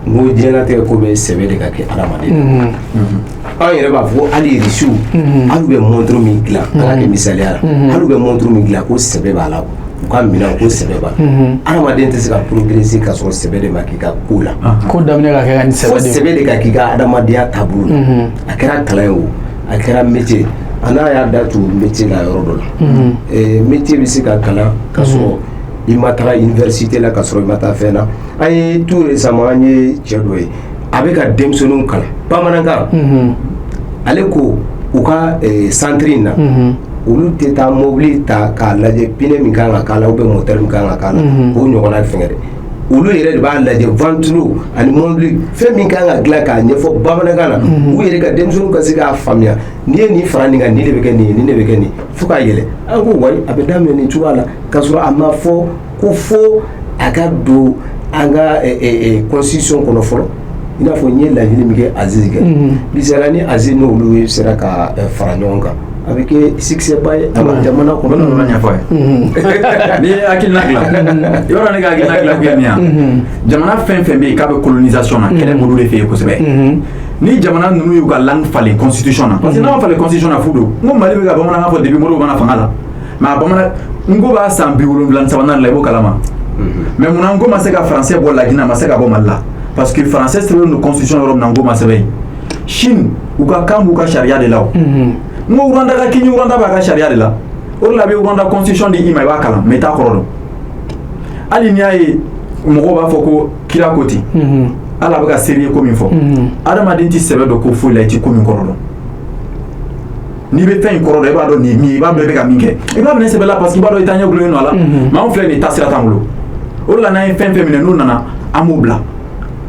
n ko diɲɛlatigɛ ko bɛ sɛbɛ de ka kɛ adamaden na. An yɛrɛ b'a fɔ ko hali Russiw, hali u bɛ montre min dilan, an ka kɛ misaliya la, hali u bɛ montre min dilan, ko sɛbɛ b'a la, u ka minɛn ko sɛbɛ b'a la. Adamaden tɛ se ka progresser ka sɔrɔ sɛbɛ de ma k'i ka ko la. Ko daminɛ ka kɛ ka ni fo sɛbɛ de ye. Sɛbɛ de ka k'i ka adamadenya taabolo la, a kɛra kalan ye o, a kɛra métier, a n'a y'a da tugu métier la yɔrɔ dɔ la. Métier bɛ se ka kalan ka sɔrɔ i ma taga université la, ka sɔrɔ i ma taa fɛn na. An ye tout récemment, an ye cɛ dɔ ye, a bɛ ka denmisɛnninw kalan bamanankan. Ale ko u ka centre in na, olu tɛ taa mobili ta k'a lajɛ pneu min kan ka k'a la ou bien moteur min kan ka k'a la, k'o ɲɔgɔnna fɛngɛ dɛ. Olu yɛrɛ de b'a lajɛ, ventilo ani mobili, fɛn min kan ka dilan, k'a ɲɛfɔ bamanankan na, u yɛrɛ ka denmisɛnninw ka se k'a faamuya. N'i ye nin fara nin kan, nin de bɛ kɛ nin ye, nin de bɛ kɛ nin, fo k'a yɛlɛ. An ko wayi, a bɛ daminɛ nin cogoya la, k'a sɔrɔ a ma fɔ ko fo a ka don an ka constitution kɔnɔ fɔlɔ. I n'a fɔ n ye laɲini min kɛ, Aziz kɛ misaliya, ni Aziz n'olu sera ka fara ɲɔgɔn kan, a bɛ kɛ succès ba ye an ka jamana O kɔnɔ. nana ɲɛfɔ a ye. N'i ye hakilina dilan yɔrɔ, ne ka hakilina dilan kun ye min ye, jamana fɛn fɛn bɛ yen k'a bɛ colonisation na, kɛlɛ b'olu de fɛ yen kosɛbɛ. Ni jamana ninnu y'u ka langue falen constitution na, parce que n'a ma falen constitution na, fu don. N ko Mali bɛ ka bamanankan fɔ depuis Modibo mana fanga la, mais a bamanan n ko b'a san 73nan la, i b'o kalama. Mais munna n ko ma se ka français bɔ Laginɛ, a ma se ka bɔ Mali la? Parce que français sɛbɛnnen don constitution yɔrɔ min na, n ko ma sɛbɛn yen. Chine, u ka kan b'u ka sariya de la. O n ko Rwanda ka kini, Rwanda b'a ka sariya de la. O de la a bɛ Rwanda constitution di i ma, i b'a kalan, mais i t'a kɔrɔ dɔn. Hali n'i y'a ye mɔgɔw b'a fɔ ko kira ko ten, hali a bɛ ka seere ko min fɔ, adamaden tɛ sɛbɛ dɔn ko foyi la, i tɛ ko min kɔrɔ dɔn. N'i bɛ fɛn in kɔrɔ dɔn, i b'a dɔn nin ye min ye, i b'a dɔn i bɛ ka min kɛ, i b'a minɛ sɛbɛ la, parce que i b'a dɔn i taa ɲɛ gulonnen don a la. Mais anw filɛ nin ye, taasira t'an bolo. O de la n'an ye fɛn fɛn minɛ, n'u nana, an b'o bila.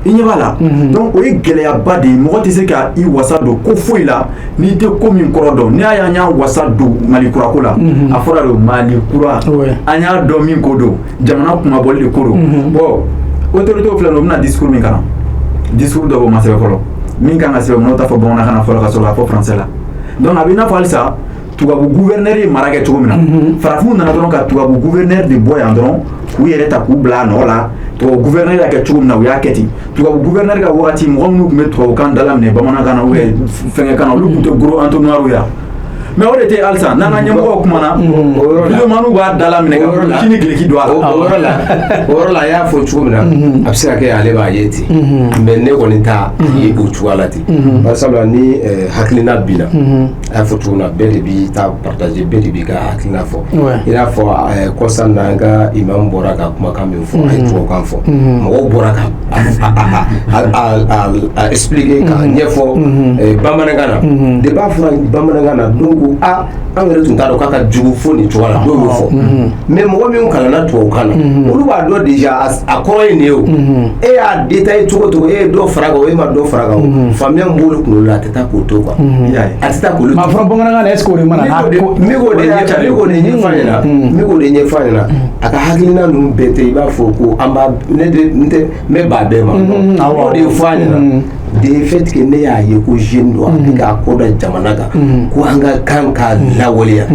I ɲɛ b'a la. Donc o ye gɛlɛyaba de ye. Mɔgɔ tɛ se ka i wasa don ko foyi la n'i tɛ ko min kɔrɔ dɔn. N'i y'a ye an y'an wasa don Mali kura ko la, a fɔra de Mali kura, an y'a dɔn min ko don, jamana kunmabɔli de ko don. Bon, autorité filɛ nin ye, u bɛna discours min kalan, discours dɔ b'o ma sɛbɛn fɔlɔ, min kan ka sɛbɛn, n'o t'a fɔ bamanankan na fɔlɔ, ka sɔrɔ k'a fɔ français la. Donc a bɛ i n'a fɔ halisa tubabu gouverneur ye mara kɛ cogo min na, farafinw nana dɔrɔn ka tubabu gouverneur de bɔ yan dɔrɔn k'u yɛrɛ ta k'u bila a nɔ la. Tubabu gouverneur y'a kɛ cogo min na, u y'a kɛ ten. Tubabu gouverneur ka wagati, mɔgɔ minnu tun bɛ tubabukan dalaminɛ bamanankan na ou bien fɛngɛkan na, olu tun tɛ gros entonnoir ye. Mais o de tɛ halisa n'an ka ɲɛmɔgɔw kumana, videomaniw b'a dalaminɛ ka kini gileki don a la. O yɔrɔ la, a y'a fɔ cogo min na, a bɛ se ka kɛ ale b'a ye ten, mais ne kɔni t'a ye o cogoya la ten. Bari sabula ni hakilina binna, a y'a fɔ cogo min na, bɛɛ de b'i ta partager, bɛɛ de b'i ka hakilina fɔ. I n'a fɔ kɔsa na, an ka imam bɔra ka kumakan min fɔ, a ye tubabukan fɔ, mɔgɔw bɔra ka a expliquer k'a ɲɛfɔ bamanankan na. Depuis a fɔra bamanankan na, dɔw ko a an yɛrɛ tun t'a dɔn k'a ka jugu fo nin cogoya la. Dɔw y'o fɔ, mais mɔgɔ min kalanna tubabukan na, olu b'a dɔn déjà a kɔrɔ ye nin ye. O e y'a détaillé cogo cogo, e ye dɔ fara kan o, e ma dɔ fara kan o, faamuya min b'olu kunkolo la, a tɛ taa k'o to quoi, a tɛ taa k'olu to. Mais a fɔra bamanankan na, est ce que o de mana n'a ko n bɛ k'o de ɲɛ, n bɛ k'o de ɲɛf'a ɲɛna, n bɛ k'o de ɲɛf'a ɲɛna. A ka hakilina ninnu bɛɛ tɛ i b'a fɔ ko an b'a ne de n tɛ n bɛ ban bɛɛ ma. N y'o de fɔ a ɲɛna, de fait que ne y'a ye ko jeune don, a bɛ k'a ko da jamana kan, ko an ka kan ka lawaleya.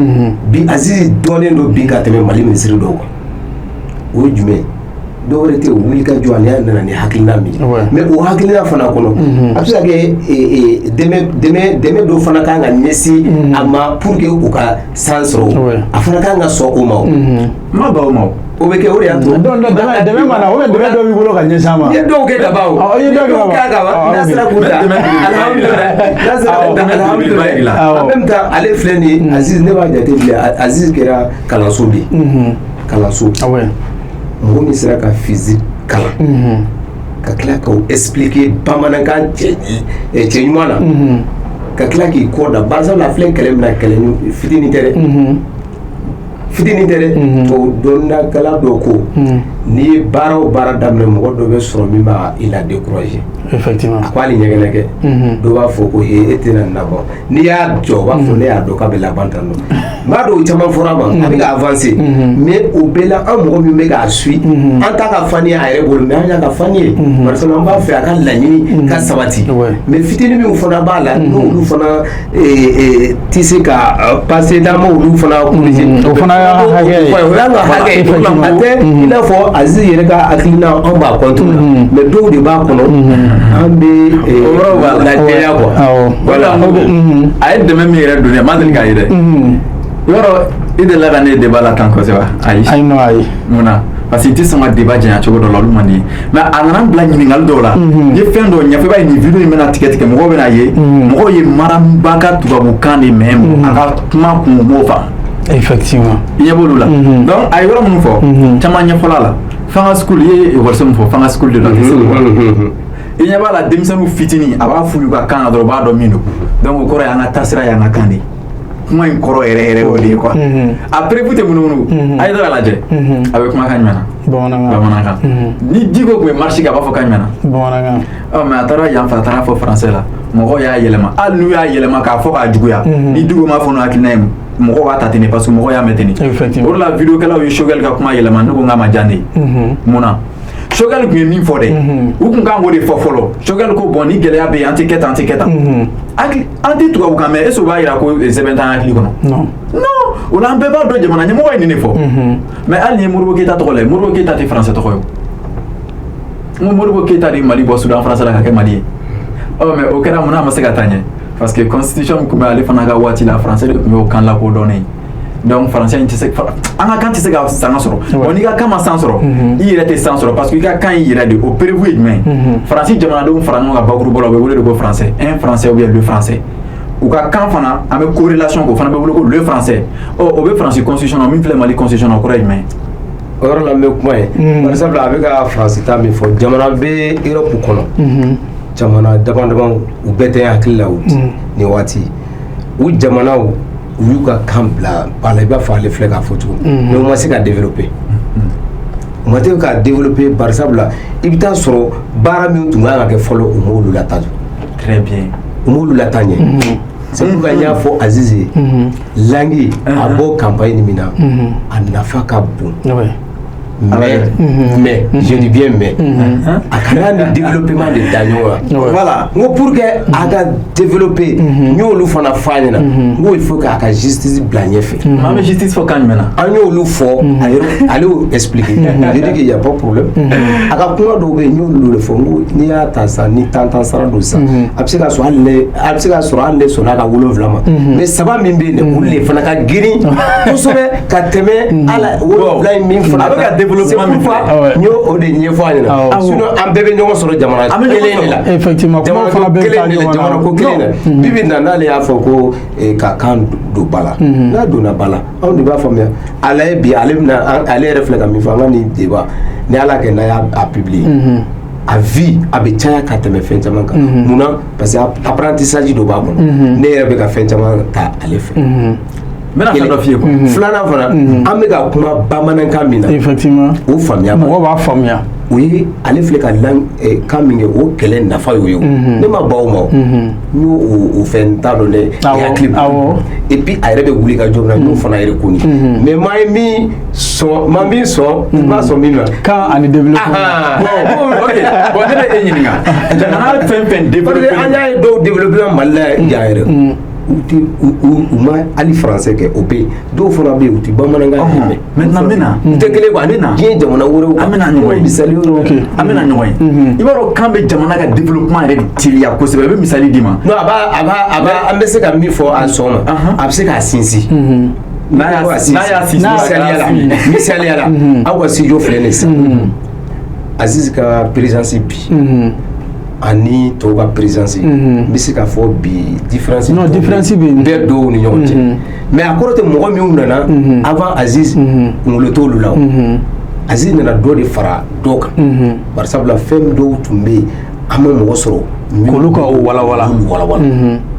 Bi Aziz dɔnnen don bi ka tɛmɛ Mali minisiri dɔw kan. O ye jumɛn ye? Dɔw wɛrɛ tɛ wuli ka jɔ, ani a nana ni hakilina min ye, mais o hakilina fana kɔnɔ, a bɛ se ka kɛ dɛmɛ dɔ fana kan ka ɲɛsin a ma pour que u ka san sɔrɔ, a fana kan ka sɔn o ma. O n ma ban o ma. O bɛ kɛ, o de y'a to. Donc dɛmɛ ma na, o bɛ dɛmɛ dɔ b'i bolo ka ɲɛsin a ma. N ye dɔw kɛ ka ban o. I ye dɔw kɛ ka ban. N'a sera k'u ta, alhamdulilayi, n'a sera k'u ta, alhamdulilayi. En même temps, ale filɛ nin ye, Aziz, ne b'a jate minɛ, Aziz kɛra kalanso de ye, kalanso. Mɔgɔ min sera ka physique kalan ka tila k'o expliquer bamanankan cɛ cɛ ɲuman na, ka tila k'i kɔ da, bari sabula a filɛ kɛlɛ min na, kɛlɛ fitinin tɛ dɛ. Fitinin tɛ dɛ, tubabu dɔnnakɛla dɔw ko n'i ye baara o baara daminɛ, mɔgɔ dɔ bɛ sɔrɔ min b'a i la décourager. Effectivement. A ko hali ɲɛgɛnɛ kɛ, dɔw b'a fɔ ko he, e tɛna nin labɔ. N'i y'a jɔ, u b'a fɔ ne y'a dɔn k'a bɛ laban tan nɔ. N b'a dɔn o caman fɔra a ma, a bɛ ka avancer, mais o bɛɛ la, an mɔgɔ min bɛ k'a suit, an t'a ka fan ye a yɛrɛ bolo, mais an y'a ka fan ye, parce que an b'a fɛ a ka laɲini ka sabati. Mais fitinin min fana b'a la, n'olu fana tɛ se ka passer, n'an ma olu fana corriger. O fana y'a hakɛ ye. O y'an ka hakɛ ye. A tɛ i n'a fɔ Aziz yɛrɛ ka hakilina, anw b'a contre la, mais dɔw de b'a kɔnɔ, an bɛ O yɔrɔ b'a la. lajɛya quoi. Voilà, a ye dɛmɛ min yɛrɛ don ne ma deli k'a ye dɛ. Yɔrɔ i delila ka ne ye débat la tan kosɛbɛ? Ayi. Ayi, non, ayi. Mun na? Parce que i tɛ sɔn ka débat janya cogo dɔ la, olu man di ye. Mais a nana n bila ɲininkali dɔw la, n ye fɛn dɔw ɲɛfɔ. I b'a ye, nin vidéo in bɛna tigɛ tigɛ, mɔgɔw bɛna ye, mɔgɔw ye Maramba ka tubabukan de mɛn, a ka kuma kun m'o faamu. Effectivement. I ɲɛ b'olu la. Donc a ye yɔrɔ minnu fɔ, caman ɲɛfɔla la. Fanga school, i ye ekɔliso min fɔ, Fanga school de la, tɛ Segu. I ɲɛ b'a la, denmisɛnninw fitinin, a b'a f'u y'u ka kan na dɔrɔn, u b'a dɔn min don. Donc o kɔrɔ ye an ka taasira y'an ka kan de ye. Kuma in kɔrɔ yɛrɛ yɛrɛ o de ye quoi. A preuve tɛ munumunu. A ye dɔ lajɛ, a bɛ kumakan jumɛn na? Bamanankan. Bamanankan. Ni Diko tun bɛ marche kɛ, a b'a fɔ kan jumɛn na? Bamanankan. Ɔ, mais a taara yan fɛ, a taara fɔ français la, mɔgɔw y'a yɛlɛma. Hali n'u y'a yɛlɛma k'a fɔ k'a juguya, ni Diko m'a fɔ n'o hakilina ye, mɔgɔw b'a ta ten de, parce que mɔgɔw y'a mɛn ten de. Effectivement. O de la, vidéo kɛlaw ye Choguel ka kuma yɛlɛma. Ne ko n k'a ma diya ne ye. Mun na? Choguel tun ye min fɔ dɛ, u tun kan k'o de fɔ fɔlɔ. Choguel ko bon, ni gɛlɛya bɛ yen, an tɛ kɛ tan, an tɛ kɛ tan. Hakili an tɛ tubabukan mɛn, est ce que o b'a yira ko sɛbɛn t'an hakili kɔnɔ? Non. Non, o la an bɛɛ b'a dɔn jamana ɲɛmɔgɔ ye nin de fɔ. Mais hali ni ye Modibo Keyita tɔgɔ lajɛ, Modibo Keyita tɛ français tɔgɔ ye o. N ko Modibo Keyita de ye Mali bɔ Soudan français la ka kɛ Mali ye. Ɔ, mais o kɛra mun na, a ma se ka taa ɲɛ? Parce que constitution min tun bɛ ale fana ka waati la, français de tun y'o kan lakodɔnnen ye. Donc français in tɛ se, an ka kan tɛ se ka sanga sɔrɔ. Bon, n'i ka kan ma san sɔrɔ, i yɛrɛ tɛ san sɔrɔ, parce que i ka kan y'i yɛrɛ de. O preuve ye jumɛn ye? Faransi jamanadenw fara ɲɔgɔn kan bakuruba la, u bɛ wele de ko français, un français ou bien le français. U ka kan fana, an bɛ corrélation k'o fana bɛ wele ko le français. Ɔ, o bɛ Faransi constitution na, min filɛ Mali constitution na, o kɔrɔ ye jumɛn ye? O yɔrɔ la, n bɛ kuma ye. Par exemple, a bɛ ka Faransi ta min fɔ, jamana bɛ Europe kɔnɔ, jamana dama dama, u bɛɛ tɛ hakili la o nin waati. U jamanaw, u y'u ka kan bila ba la, i b'a fɔ ale filɛ k'a fɔ cogo min, mais u ma se ka développer, u ma se ka développer. Bari sabula, i bɛ taa sɔrɔ baara min tun kan ka kɛ fɔlɔ, u m'olu lataa. Très bien. U m'olu lataa ɲɛ. C'est pourquoi n y'a fɔ Aziz ye, langue a bɔ campagne min na, a nafa ka bon. Mais je dis bien mais, a kana ni développement de da ɲɔgɔn kan. Voilà. N ko pour que a ka développer, n y'olu fana f'a ɲɛna, n ko il faut k'a ka justice bila ɲɛfɛ. An bɛ justice fɔ kan jumɛn na? An y'olu fɔ, a yɛrɛ ale y'o expliquer. Je dis qu'il y a pas problème. A ka kuma dɔw bɛ yen, n y'olu de fɔ. N ko n'i y'a ta sisan, ni tan tan sara don sisan, a bɛ se ka sɔrɔ hali ne, a bɛ se ka sɔrɔ hali ne sɔnna a ka 7 ma, mais saba min bɛ yen dɛ, olu de fana ka girin kosɛbɛ ka tɛmɛ ala 7 in min fana. A bɛ ka développement min filɛ, n y'o o de ɲɛfɔ a ɲɛna. Sinon an bɛɛ bɛ ɲɔgɔn sɔrɔ jamana kelen de la. Effectivement, kuma fana bɛɛ bɛ taa kelen de la, ɲɔgɔn na. Jamana ko kelen na. Bi bi in na, n'ale y'a fɔ ko ka kan don ba la, n'a donna ba la, anw de b'a faamuya. Ala ye bi, ale bɛna ale yɛrɛ filɛ ka min fɔ, an ka nin débat ni Ala kɛ n'a y'a publier, a vie a bɛ caya ka tɛmɛ fɛn caman kan. Munna? Parce que apprentissage dɔ b'a kɔnɔ, ne yɛrɛ bɛ ka fɛn caman ta ale fɛ. N bɛna fɛn dɔ f'i ye quoi. Filanan fana, an bɛ ka kuma bamanankan min na, Effectivement. o faamuya b'a la. Mɔgɔ b'a faamuya. O ye ale filɛ ka kan min kɛ, o kɛlɛ nafa y'o ye. O ne ma ban o ma, o n y'o o fɛn t'a dɔn dɛ. Hakili b'a et puis a yɛrɛ bɛ wuli ka jɔ min na, n y'o fana reconnu. Mais maa ye min sɔn, maa min sɔn, i ma sɔn min ma. Kan ani développement. Bon, ok, bon, ne bɛ e ɲininka, jamana fɛn fɛn Parce développé. que an y'a ye dɔw développé Mali la yan yɛrɛ, u tɛ u ma hali français kɛ, o bɛ yen. Dɔw fana bɛ yen, u tɛ bamanankan yɛrɛ mɛn. Maintenant, n bɛ na. U tɛ kelen quoi, ani N bɛ na. diɲɛ jamana wɛrɛw. An bɛna ɲɔgɔn ye. Misali y'o. An bɛna ɲɔgɔn ye. I b'a dɔn, kan bɛ jamana ka développement yɛrɛ de teliya kosɛbɛ. I bɛ misali d'i ma. Non, a b'a an bɛ se ka min fɔ a sɔn ma, a bɛ se k'a sinsin. N'a y'a sinsin, Misaliya la, misaliya la, aw ka studio filɛ nin ye sisan, Aziz ka présence bi ani tɔw ka présence, n bɛ se k'a fɔ bi différence Non, différence bɛ yen. bɛɛ dɔw ni ɲɔgɔn cɛ, mais a kɔrɔ tɛ mɔgɔ minnu nana avant Aziz, kunkolo t'olu la. O Aziz nana dɔ de fara dɔ kan. Bari sabula, fɛn dɔw tun bɛ yen, an ma mɔgɔ sɔrɔ K'olu ka o walawala. K'olu walawala.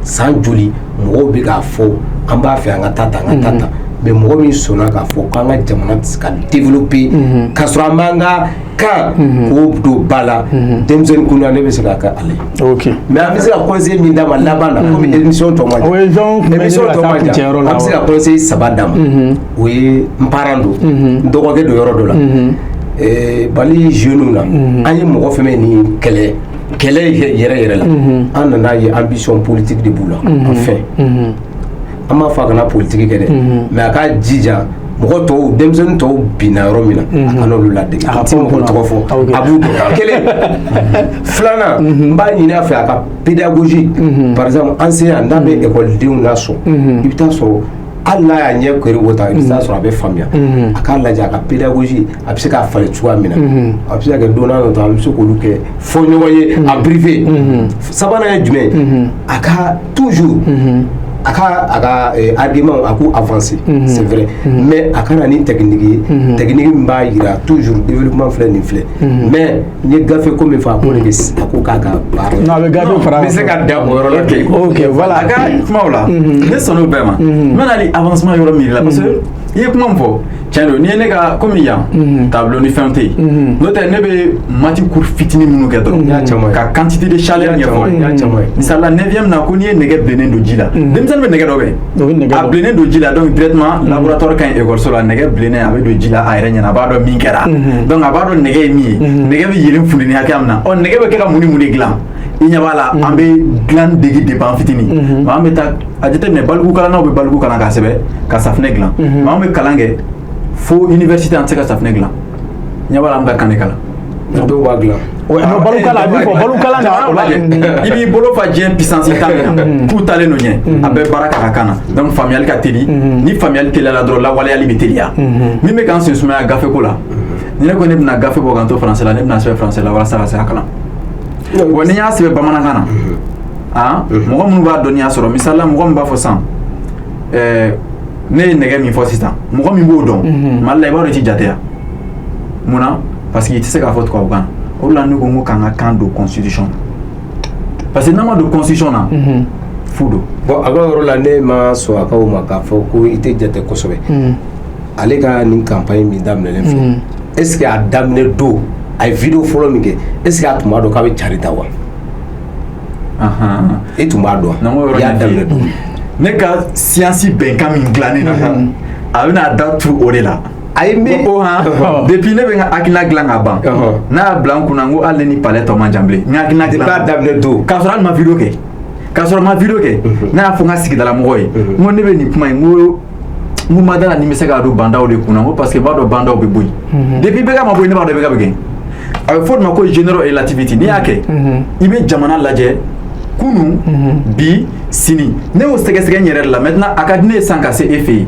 San joli mɔgɔw bɛ k'a fɔ an b'a fɛ an ka taa tan, an ka taa tan. Mais mɔgɔ min sɔnna k'a fɔ k'an ka jamana tɛ se ka développer k'a sɔrɔ an b'an ka kan k'o don ba la denmisɛnnin kunda, ne bɛ se k'a kɛ ale ye. Mais an bɛ se ka conseil min d'a ma laban na, komi émission tɔ man jan, émission tɔ man jan, an bɛ se ka conseil saba d'a ma. O ye n parent don, n dɔgɔkɛ don yɔrɔ dɔ la. Mali jeunes na, an ye mɔgɔ fɛn fɛn ni kɛlɛ kɛlɛ yɛrɛ yɛrɛ la, an nana ye ambition politique de b'u la. Enfin, an b'a fɔ a kana politique kɛ dɛ, mais a ka jija mɔgɔ tɔw, denmisɛnnin tɔw binna yɔrɔ min na, a kana olu ladege. A ti mɔgɔ tɔgɔ fɔ, a b'u dɔn. Kelen filanan, n b'a ɲini a fɛ a ka pédagogie, par exemple enseignant n'a bɛ ekɔlidenw lasɔn, i bɛ taa sɔrɔ hali n'a y'a ɲɛ kere o ta, i bɛ taa sɔrɔ a bɛ faamuya. A k'a lajɛ a ka pédagogie a bɛ se k'a falen cogoya min na, a bɛ se ka kɛ don n'a nataw an bɛ se k'olu kɛ fɔ ɲɔgɔn ye en privé. Sabanan ye jumɛn ye? A ka toujours a ka argument a k'u avancer, c'est vrai, mais a ka na ni technique ye, technique min b'a yira toujours développement filɛ, nin filɛ. Mais n ye gafe ko min fɔ, a k'o de bɛ a ko k'a ka baara. Non, a bɛ gafe fara. N bɛ se ka dan o yɔrɔ la ten. Ok, voilà. A ka kumaw la, ne sɔnn'o bɛɛ ma. N bɛna hali avancement yɔrɔ min la, parce que i ye kuma min fɔ, tiɲɛ don. N'i ye ne ka komi yan tableau ni fɛnw tɛ yen, n'o tɛ ne bɛ maths cours fitinin minnu kɛ dɔrɔn ka quantité de chaleur ɲɛfɔ. Misali la, neuvième na, ko n'i ye nɛgɛ bilennen don ji la, denmisɛnnin bɛ nɛgɛ dɔ bɛ a bilennen don ji la, donc directement laboratoire ka ɲi école la, nɛgɛ bilennen a bɛ don ji la a yɛrɛ ɲɛna, a b'a dɔn min kɛra. Donc a b'a dɔn nɛgɛ ye min ye, nɛgɛ bɛ yelen funteni hakɛya min na, ɔ nɛgɛ bɛ kɛ ka mun ni mun de dilan. I ɲɛ b'a la, an bɛ dilan degi depuis an fitinin. Mais an bɛ taa a jateminɛ, baliku kalannaw bɛ baliku kalan k'a sɛbɛn ka safunɛ dilan, mais an bɛ kalan kɛ fo université, an tɛ se ka safunɛ dilan. Ɲɛ b'a la, an bɛ ka kan de kalan. Dɔw b'a dilan. Non, balokalan a bɛ fɔ balokalan na o la. I b'i bolo fa diɲɛ puissance tan min na k'u talen don ɲɛ, a bɛɛ baara k'a ka kan na. Donc faamuyali ka teli. Ni faamuyali teliyala dɔrɔn, lawaleyali bɛ teliya. Min bɛ k'an sen sumaya gafe ko la, ni ne ko ne bɛna gafe bɔ k'an to français la, ne bɛna sɛbɛn français la walasa ka se ka kalan. Wa ni n y'a sɛbɛn bamanankan na, ah, mɔgɔ minnu b'a dɔnniya sɔrɔ, misali la, mɔgɔ min b'a fɔ sisan, ne ye nɛgɛ min fɔ sisan, mɔgɔ min b'o dɔn Mali la, i b'a dɔn i ti jate yan. Mun na? Parce que i tɛ se k'a fɔ tubabukan na. O de la ne ko n ko k'an ka kan don constitution na, parce que n'an ma don constitution na, fu don. Bon, a ka yɔrɔ la, ne ma sɔn a ka o ma k'a fɔ ko i tɛ jate kosɛbɛ. Ale ka nin campagne min daminɛlen filɛ, est ce que a daminɛ don, a ye vidéo fɔlɔ min kɛ, est ce que a tun b'a dɔn k'a bɛ cari ta wa? E tun b'a dɔn? I y'a daminɛ don. Ne ka science bɛnkan min dilannen don, a bɛna da tu o de la. A ye min ko han, depuis ne bɛ n ka hakilina dilan ka ban, n'a y'a bila n kunna n ko hali ne ni palais tɔ man jan bilen, n ka hakilina dilan. Depuis a daminɛ don. K'a sɔrɔ hali ma vidéo kɛ, k'a sɔrɔ ma vidéo kɛ, ne y'a fɔ n ka sigidala mɔgɔw ye, n ko ne bɛ nin kuma in, n ko ma da la ni n bɛ se k'a don bandaw de kunna, n ko parce que n b'a dɔn bandaw bɛ bɔ yen. Depuis bɛɛ ka ma bɔ yen, ne b'a dɔn bɛɛ ka bɛ kɛ. A bɛ fɔ o de ma ko généraux relativité. N'i y'a kɛ, i bɛ jamana lajɛ kunun, bi, sini. Ne y'o sɛgɛsɛgɛ n yɛrɛ de la. Maintenant, a ka di ne ye sisan ka se e fɛ yen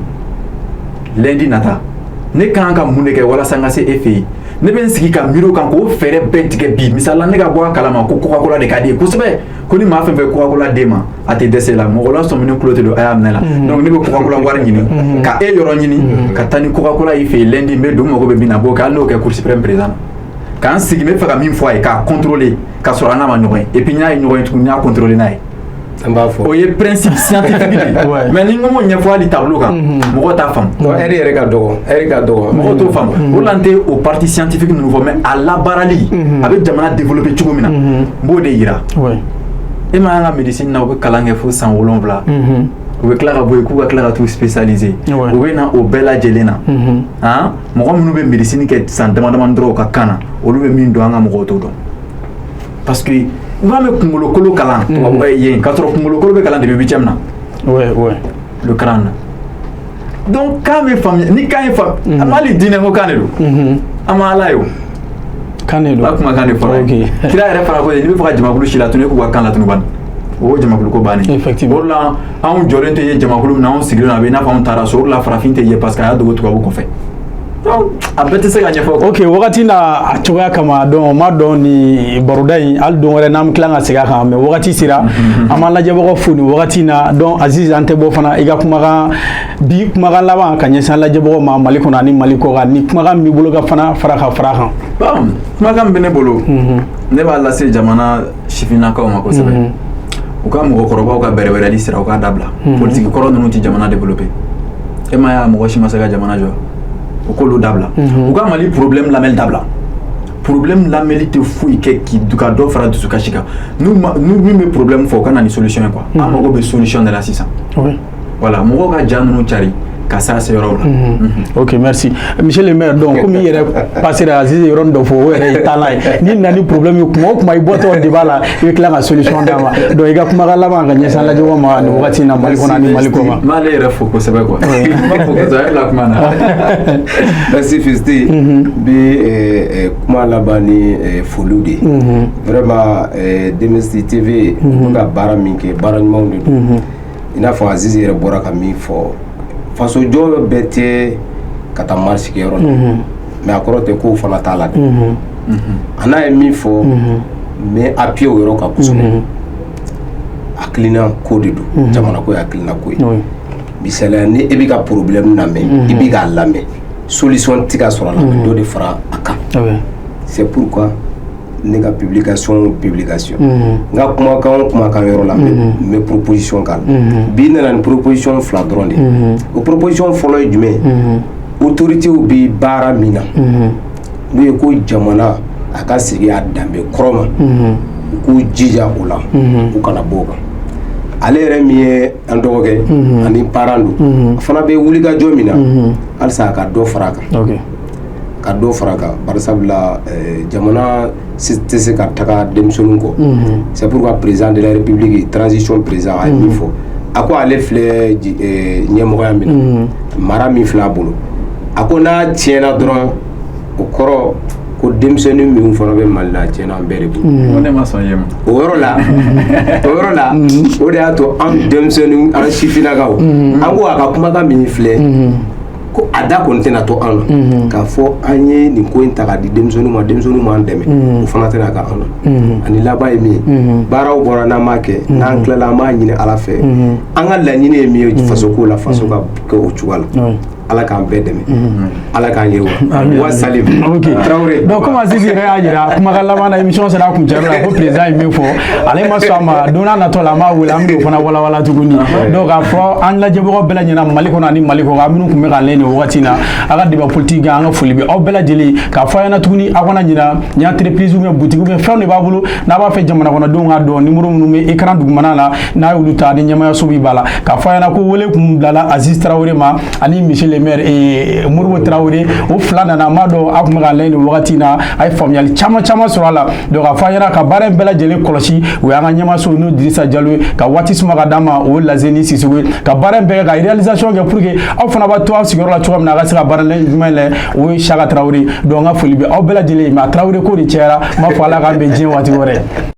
lundi nata. Ne ka kan ka mun de kɛ walasa n ka se e fɛ yen? Ne bɛ n sigi ka miiri o kan k'o fɛɛrɛ bɛɛ tigɛ bi. Misali la, ne ka bɔ a kalama ko Coca-Cola de ka di ye kosɛbɛ, ko ni maa fɛn fɛn Coca-Cola d'e ma, a tɛ dɛsɛ la. Mɔgɔ la sɔmini kulo tɛ don, a y'a minɛ la. Donc ne bɛ Coca-Cola wari ɲini ka e yɔrɔ ɲini ka taa ni Coca-Cola y'i fɛ yen lundi. N bɛ don, n mago bɛ min na, a b'o kɛ. Hali n'o kɛ Cour suprême président na, k'an sigi, n bɛ fɛ ka min fɔ a ye, k'a contrôler ka sɔrɔ an n'a ma ɲɔgɔn ye. Et puis n y'a ye ɲɔgɔn ye tuguni, n y'a contrôler n'a ye. An b'a fɔ. O ye principe scientifique de ye. Mais ni n ko m'o ɲɛfɔ hali tableau kan, mɔgɔw t'a faamu. Non, heure yɛrɛ ka dɔgɔ, heure ka dɔgɔ. Mɔgɔw t'o faamu. O de la n tɛ o partie scientifique ninnu fɔ, mais a labaarali, a bɛ jamana développer cogo min na, n b'o de yira. E ma an ka médecine na, u bɛ kalan kɛ fo san 7, u bɛ tila ka bɔ yen k'u ka tila ka t'u spécialiser. U bɛ na o bɛɛ lajɛlen na, han, mɔgɔ minnu bɛ médecine kɛ san dama damani dɔrɔn u ka kan na, olu bɛ min dɔn, an ka mɔgɔw t'o dɔn, parce que n b'a mɛn kunkolokolo kalan yen, k'a sɔrɔ kunkolokolo bɛ kalan depuis huitième na. Le crâne. Donc kan bɛ faamuya ni kan ye faamu. An hali diinɛ ko kan de don, an ma Ala ye o. Kan de don. A kumakan de fɔra. Kira yɛrɛ fana ko n'i bɛ fɛ ka jamakulu si latunu, e k'u ka kan latunu bani, o jamakulu ko bannen. Effectivement. O de la anw jɔlen tɛ ye jamakulu min na, anw sigilen don, a bɛ i n'a fɔ anw taara so. O de la farafin tɛ ye, parce que a y'a dogo tubabu kɔfɛ. Donc a bɛɛ tɛ se ka ɲɛfɔ. Ok, wagati n'a a cogoya kama, donc n m'a dɔn ni baroda in hali don wɛrɛ n'an bɛ tila ka segin a kan, mais wagati sera. An b'an lajɛbagaw fo nin wagati in na. Donc Aziz, an tɛ bɔ fana, i ka kumakan bi, kumakan laban ka ɲɛsin an lajɛbagaw ma Mali kɔnɔ ani Mali kɔ kan, ni kumakan min b'i bolo ka fana fara ka fara a kan. Bon, kumakan min bɛ ne bolo, ne b'a lase jamana sifinnakaw ma kosɛbɛ. U ka mɔgɔkɔrɔbaw ka bɛrɛbɛrɛli sira, u k'a dabila. Politiki kɔrɔ ninnu tɛ jamana développer. E ma y'a mɔgɔ si ma se ka jamana jɔ. O k'olu dabila, u ka Mali problème lamɛnli dabila. Problème lamɛnli tɛ foyi kɛ k'i ka dɔ fara dusukasi kan. N'u ma n'u min bɛ problème fɔ, u ka na ni solution ye quoi. An mago bɛ solution de la sisan. Voilà, mɔgɔw ka ja ninnu cari ka s'a seyɔrɔw la. Ok, merci monsieur le maire. Donc komi i yɛrɛ passera, Aziz ye yɔrɔnin dɔ fɔ, o yɛrɛ ye taalan ye. N'i nana ni problème ye, kuma o kuma i bɔtɔ débat la, i bɛ tila ka solution d'a ma. Donc i ka kumakan laban ka ɲɛsin an lajɛbagaw ma nin wagati in na, Mali kɔnɔ ani Mali kɔ kan. N b'ale yɛrɛ fo kosɛbɛ quoi. N b'a fo kosɛbɛ, a ye bila kuma na. Merci Fisti. Bi kuma laban ni foliw de ye. Vraiment, Demesti TV u bɛ ka baara min kɛ, baara ɲumanw de don. I n'a fɔ Aziz yɛrɛ bɔra ka min fɔ, fasojɔ bɛɛ tɛ ka taa marche kɛyɔrɔ la, mais a kɔrɔ tɛ k'o fana t'a la dɛ. A n'a ye min fɔ, n bɛ appuyer o yɔrɔ kan kosɛbɛ. Hakilina ko de don, jamana ko ye hakilina ko ye. Misaliya, ni e bɛ ka problème lamɛn, i bɛ k'a lamɛn, solution tɛ ka sɔrɔ a la, a bɛ dɔ de fara a kan. C'est pourquoi ne ka publication, n ka kumakan o kumakan yɔrɔ la, n bɛ proposition k'a la. Bi n nana ni proposition fila dɔrɔn de ye. O proposition fɔlɔ ye jumɛn ye? Autorités bɛ baara min na, n'o ye ko jamana a ka segin a danbe kɔrɔ ma, u k'u jija o la, u kana bɔ o kan. Ale yɛrɛ min ye an dɔgɔkɛ ani parent don, a fana bɛ wulikajɔ min na, halisa a ka dɔ fara a kan, ka dɔ fara a kan, barisabula jamana tɛ se ka taga denmisɛnninw kɔ. C'est pourquoi président de la République, transition président, a ye min fɔ, a ko ale filɛ ɲɛmɔgɔya min na, mara min filɛ a bolo, a ko n'a tiɲɛna dɔrɔn, o kɔrɔ ko denmisɛnnin minnu fana bɛ Mali la, a tiɲɛna an bɛɛ de bolo. Ko ne ma sɔn yen ma. O yɔrɔ la, o de y'a to an denmisɛnnin, an sifinnakaw, an ko a ka kumakan min filɛ, ko a da kɔni tɛna to an na k'a fɔ an ye nin ko in ta k'a di denmisɛnninw ma, denmisɛnninw m'an dɛmɛ, o fana tɛna k'an na. Ani laban ye min ye, baaraw bɔra n'an m'a kɛ, n'an tilala, an b'a ɲini Ala fɛ. An ka laɲini ye min ye fasoko la, faso ka kɛ o cogoya la. Ala k'an bɛɛ dɛmɛ, Ala k'an yiriwa wa salim. Ok. Traoré. Donc comme Aziz yɛrɛ y'a jira kumakan laban na, émission sera kuncɛyɔrɔ la, ko président ye min fɔ, ale ma sɔn a ma. Don n'a natɔ la, an b'a wele, an bɛn'o fana walawala tuguni. Donc k'a fɔ an lajɛbagaw bɛɛ lajɛlen Mali kɔnɔ ani Mali kɔ kan, minnu tun bɛ k'an lajɛ nin wagati in na, a ka débat politique kan, an ka foli bɛ aw bɛɛ lajɛlen. K'a fɔ a ɲɛna tuguni, aw kana ɲina ni entreprise ou bien boutique ou bien fɛn de b'a bolo, n'a b'a fɛ jamana kɔnɔdenw k'a dɔn, numéro minnu bɛ écran dugumana la, n'a y'olu ta ni ɲɛmayaso b'a la. K'a fɔ a ɲɛna ko wele kun bilala Aziz Traoré ma ani monsieur le maire Modibo Traoré, o fila nana. An b'a dɔn aw tun bɛ k'an lajɛ nin wagati in na, a ye faamuyali caman caman sɔrɔ a la. Donc k'a fɔ a ɲɛna ka baara in bɛɛ lajɛlen kɔlɔsi, o y'an ka ɲɛmaso n'o Dirisa Jalo ye, ka waati suma ka d'an ma, o ye Lazeni Sisoko ye, ka baara in bɛɛ kɛ, ka réalisation kɛ pour que aw fana b'a to aw sigiyɔrɔ la cogoya min na, a ka se ka baara ɲuman lajɛ, o ye Saka Traoré. Donc n ka foli bɛ aw bɛɛ lajɛlen ye. Mais a Traoré ko de cayara, n b'a fɔ Ala k'an bɛn diɲɛ waati wɛrɛ.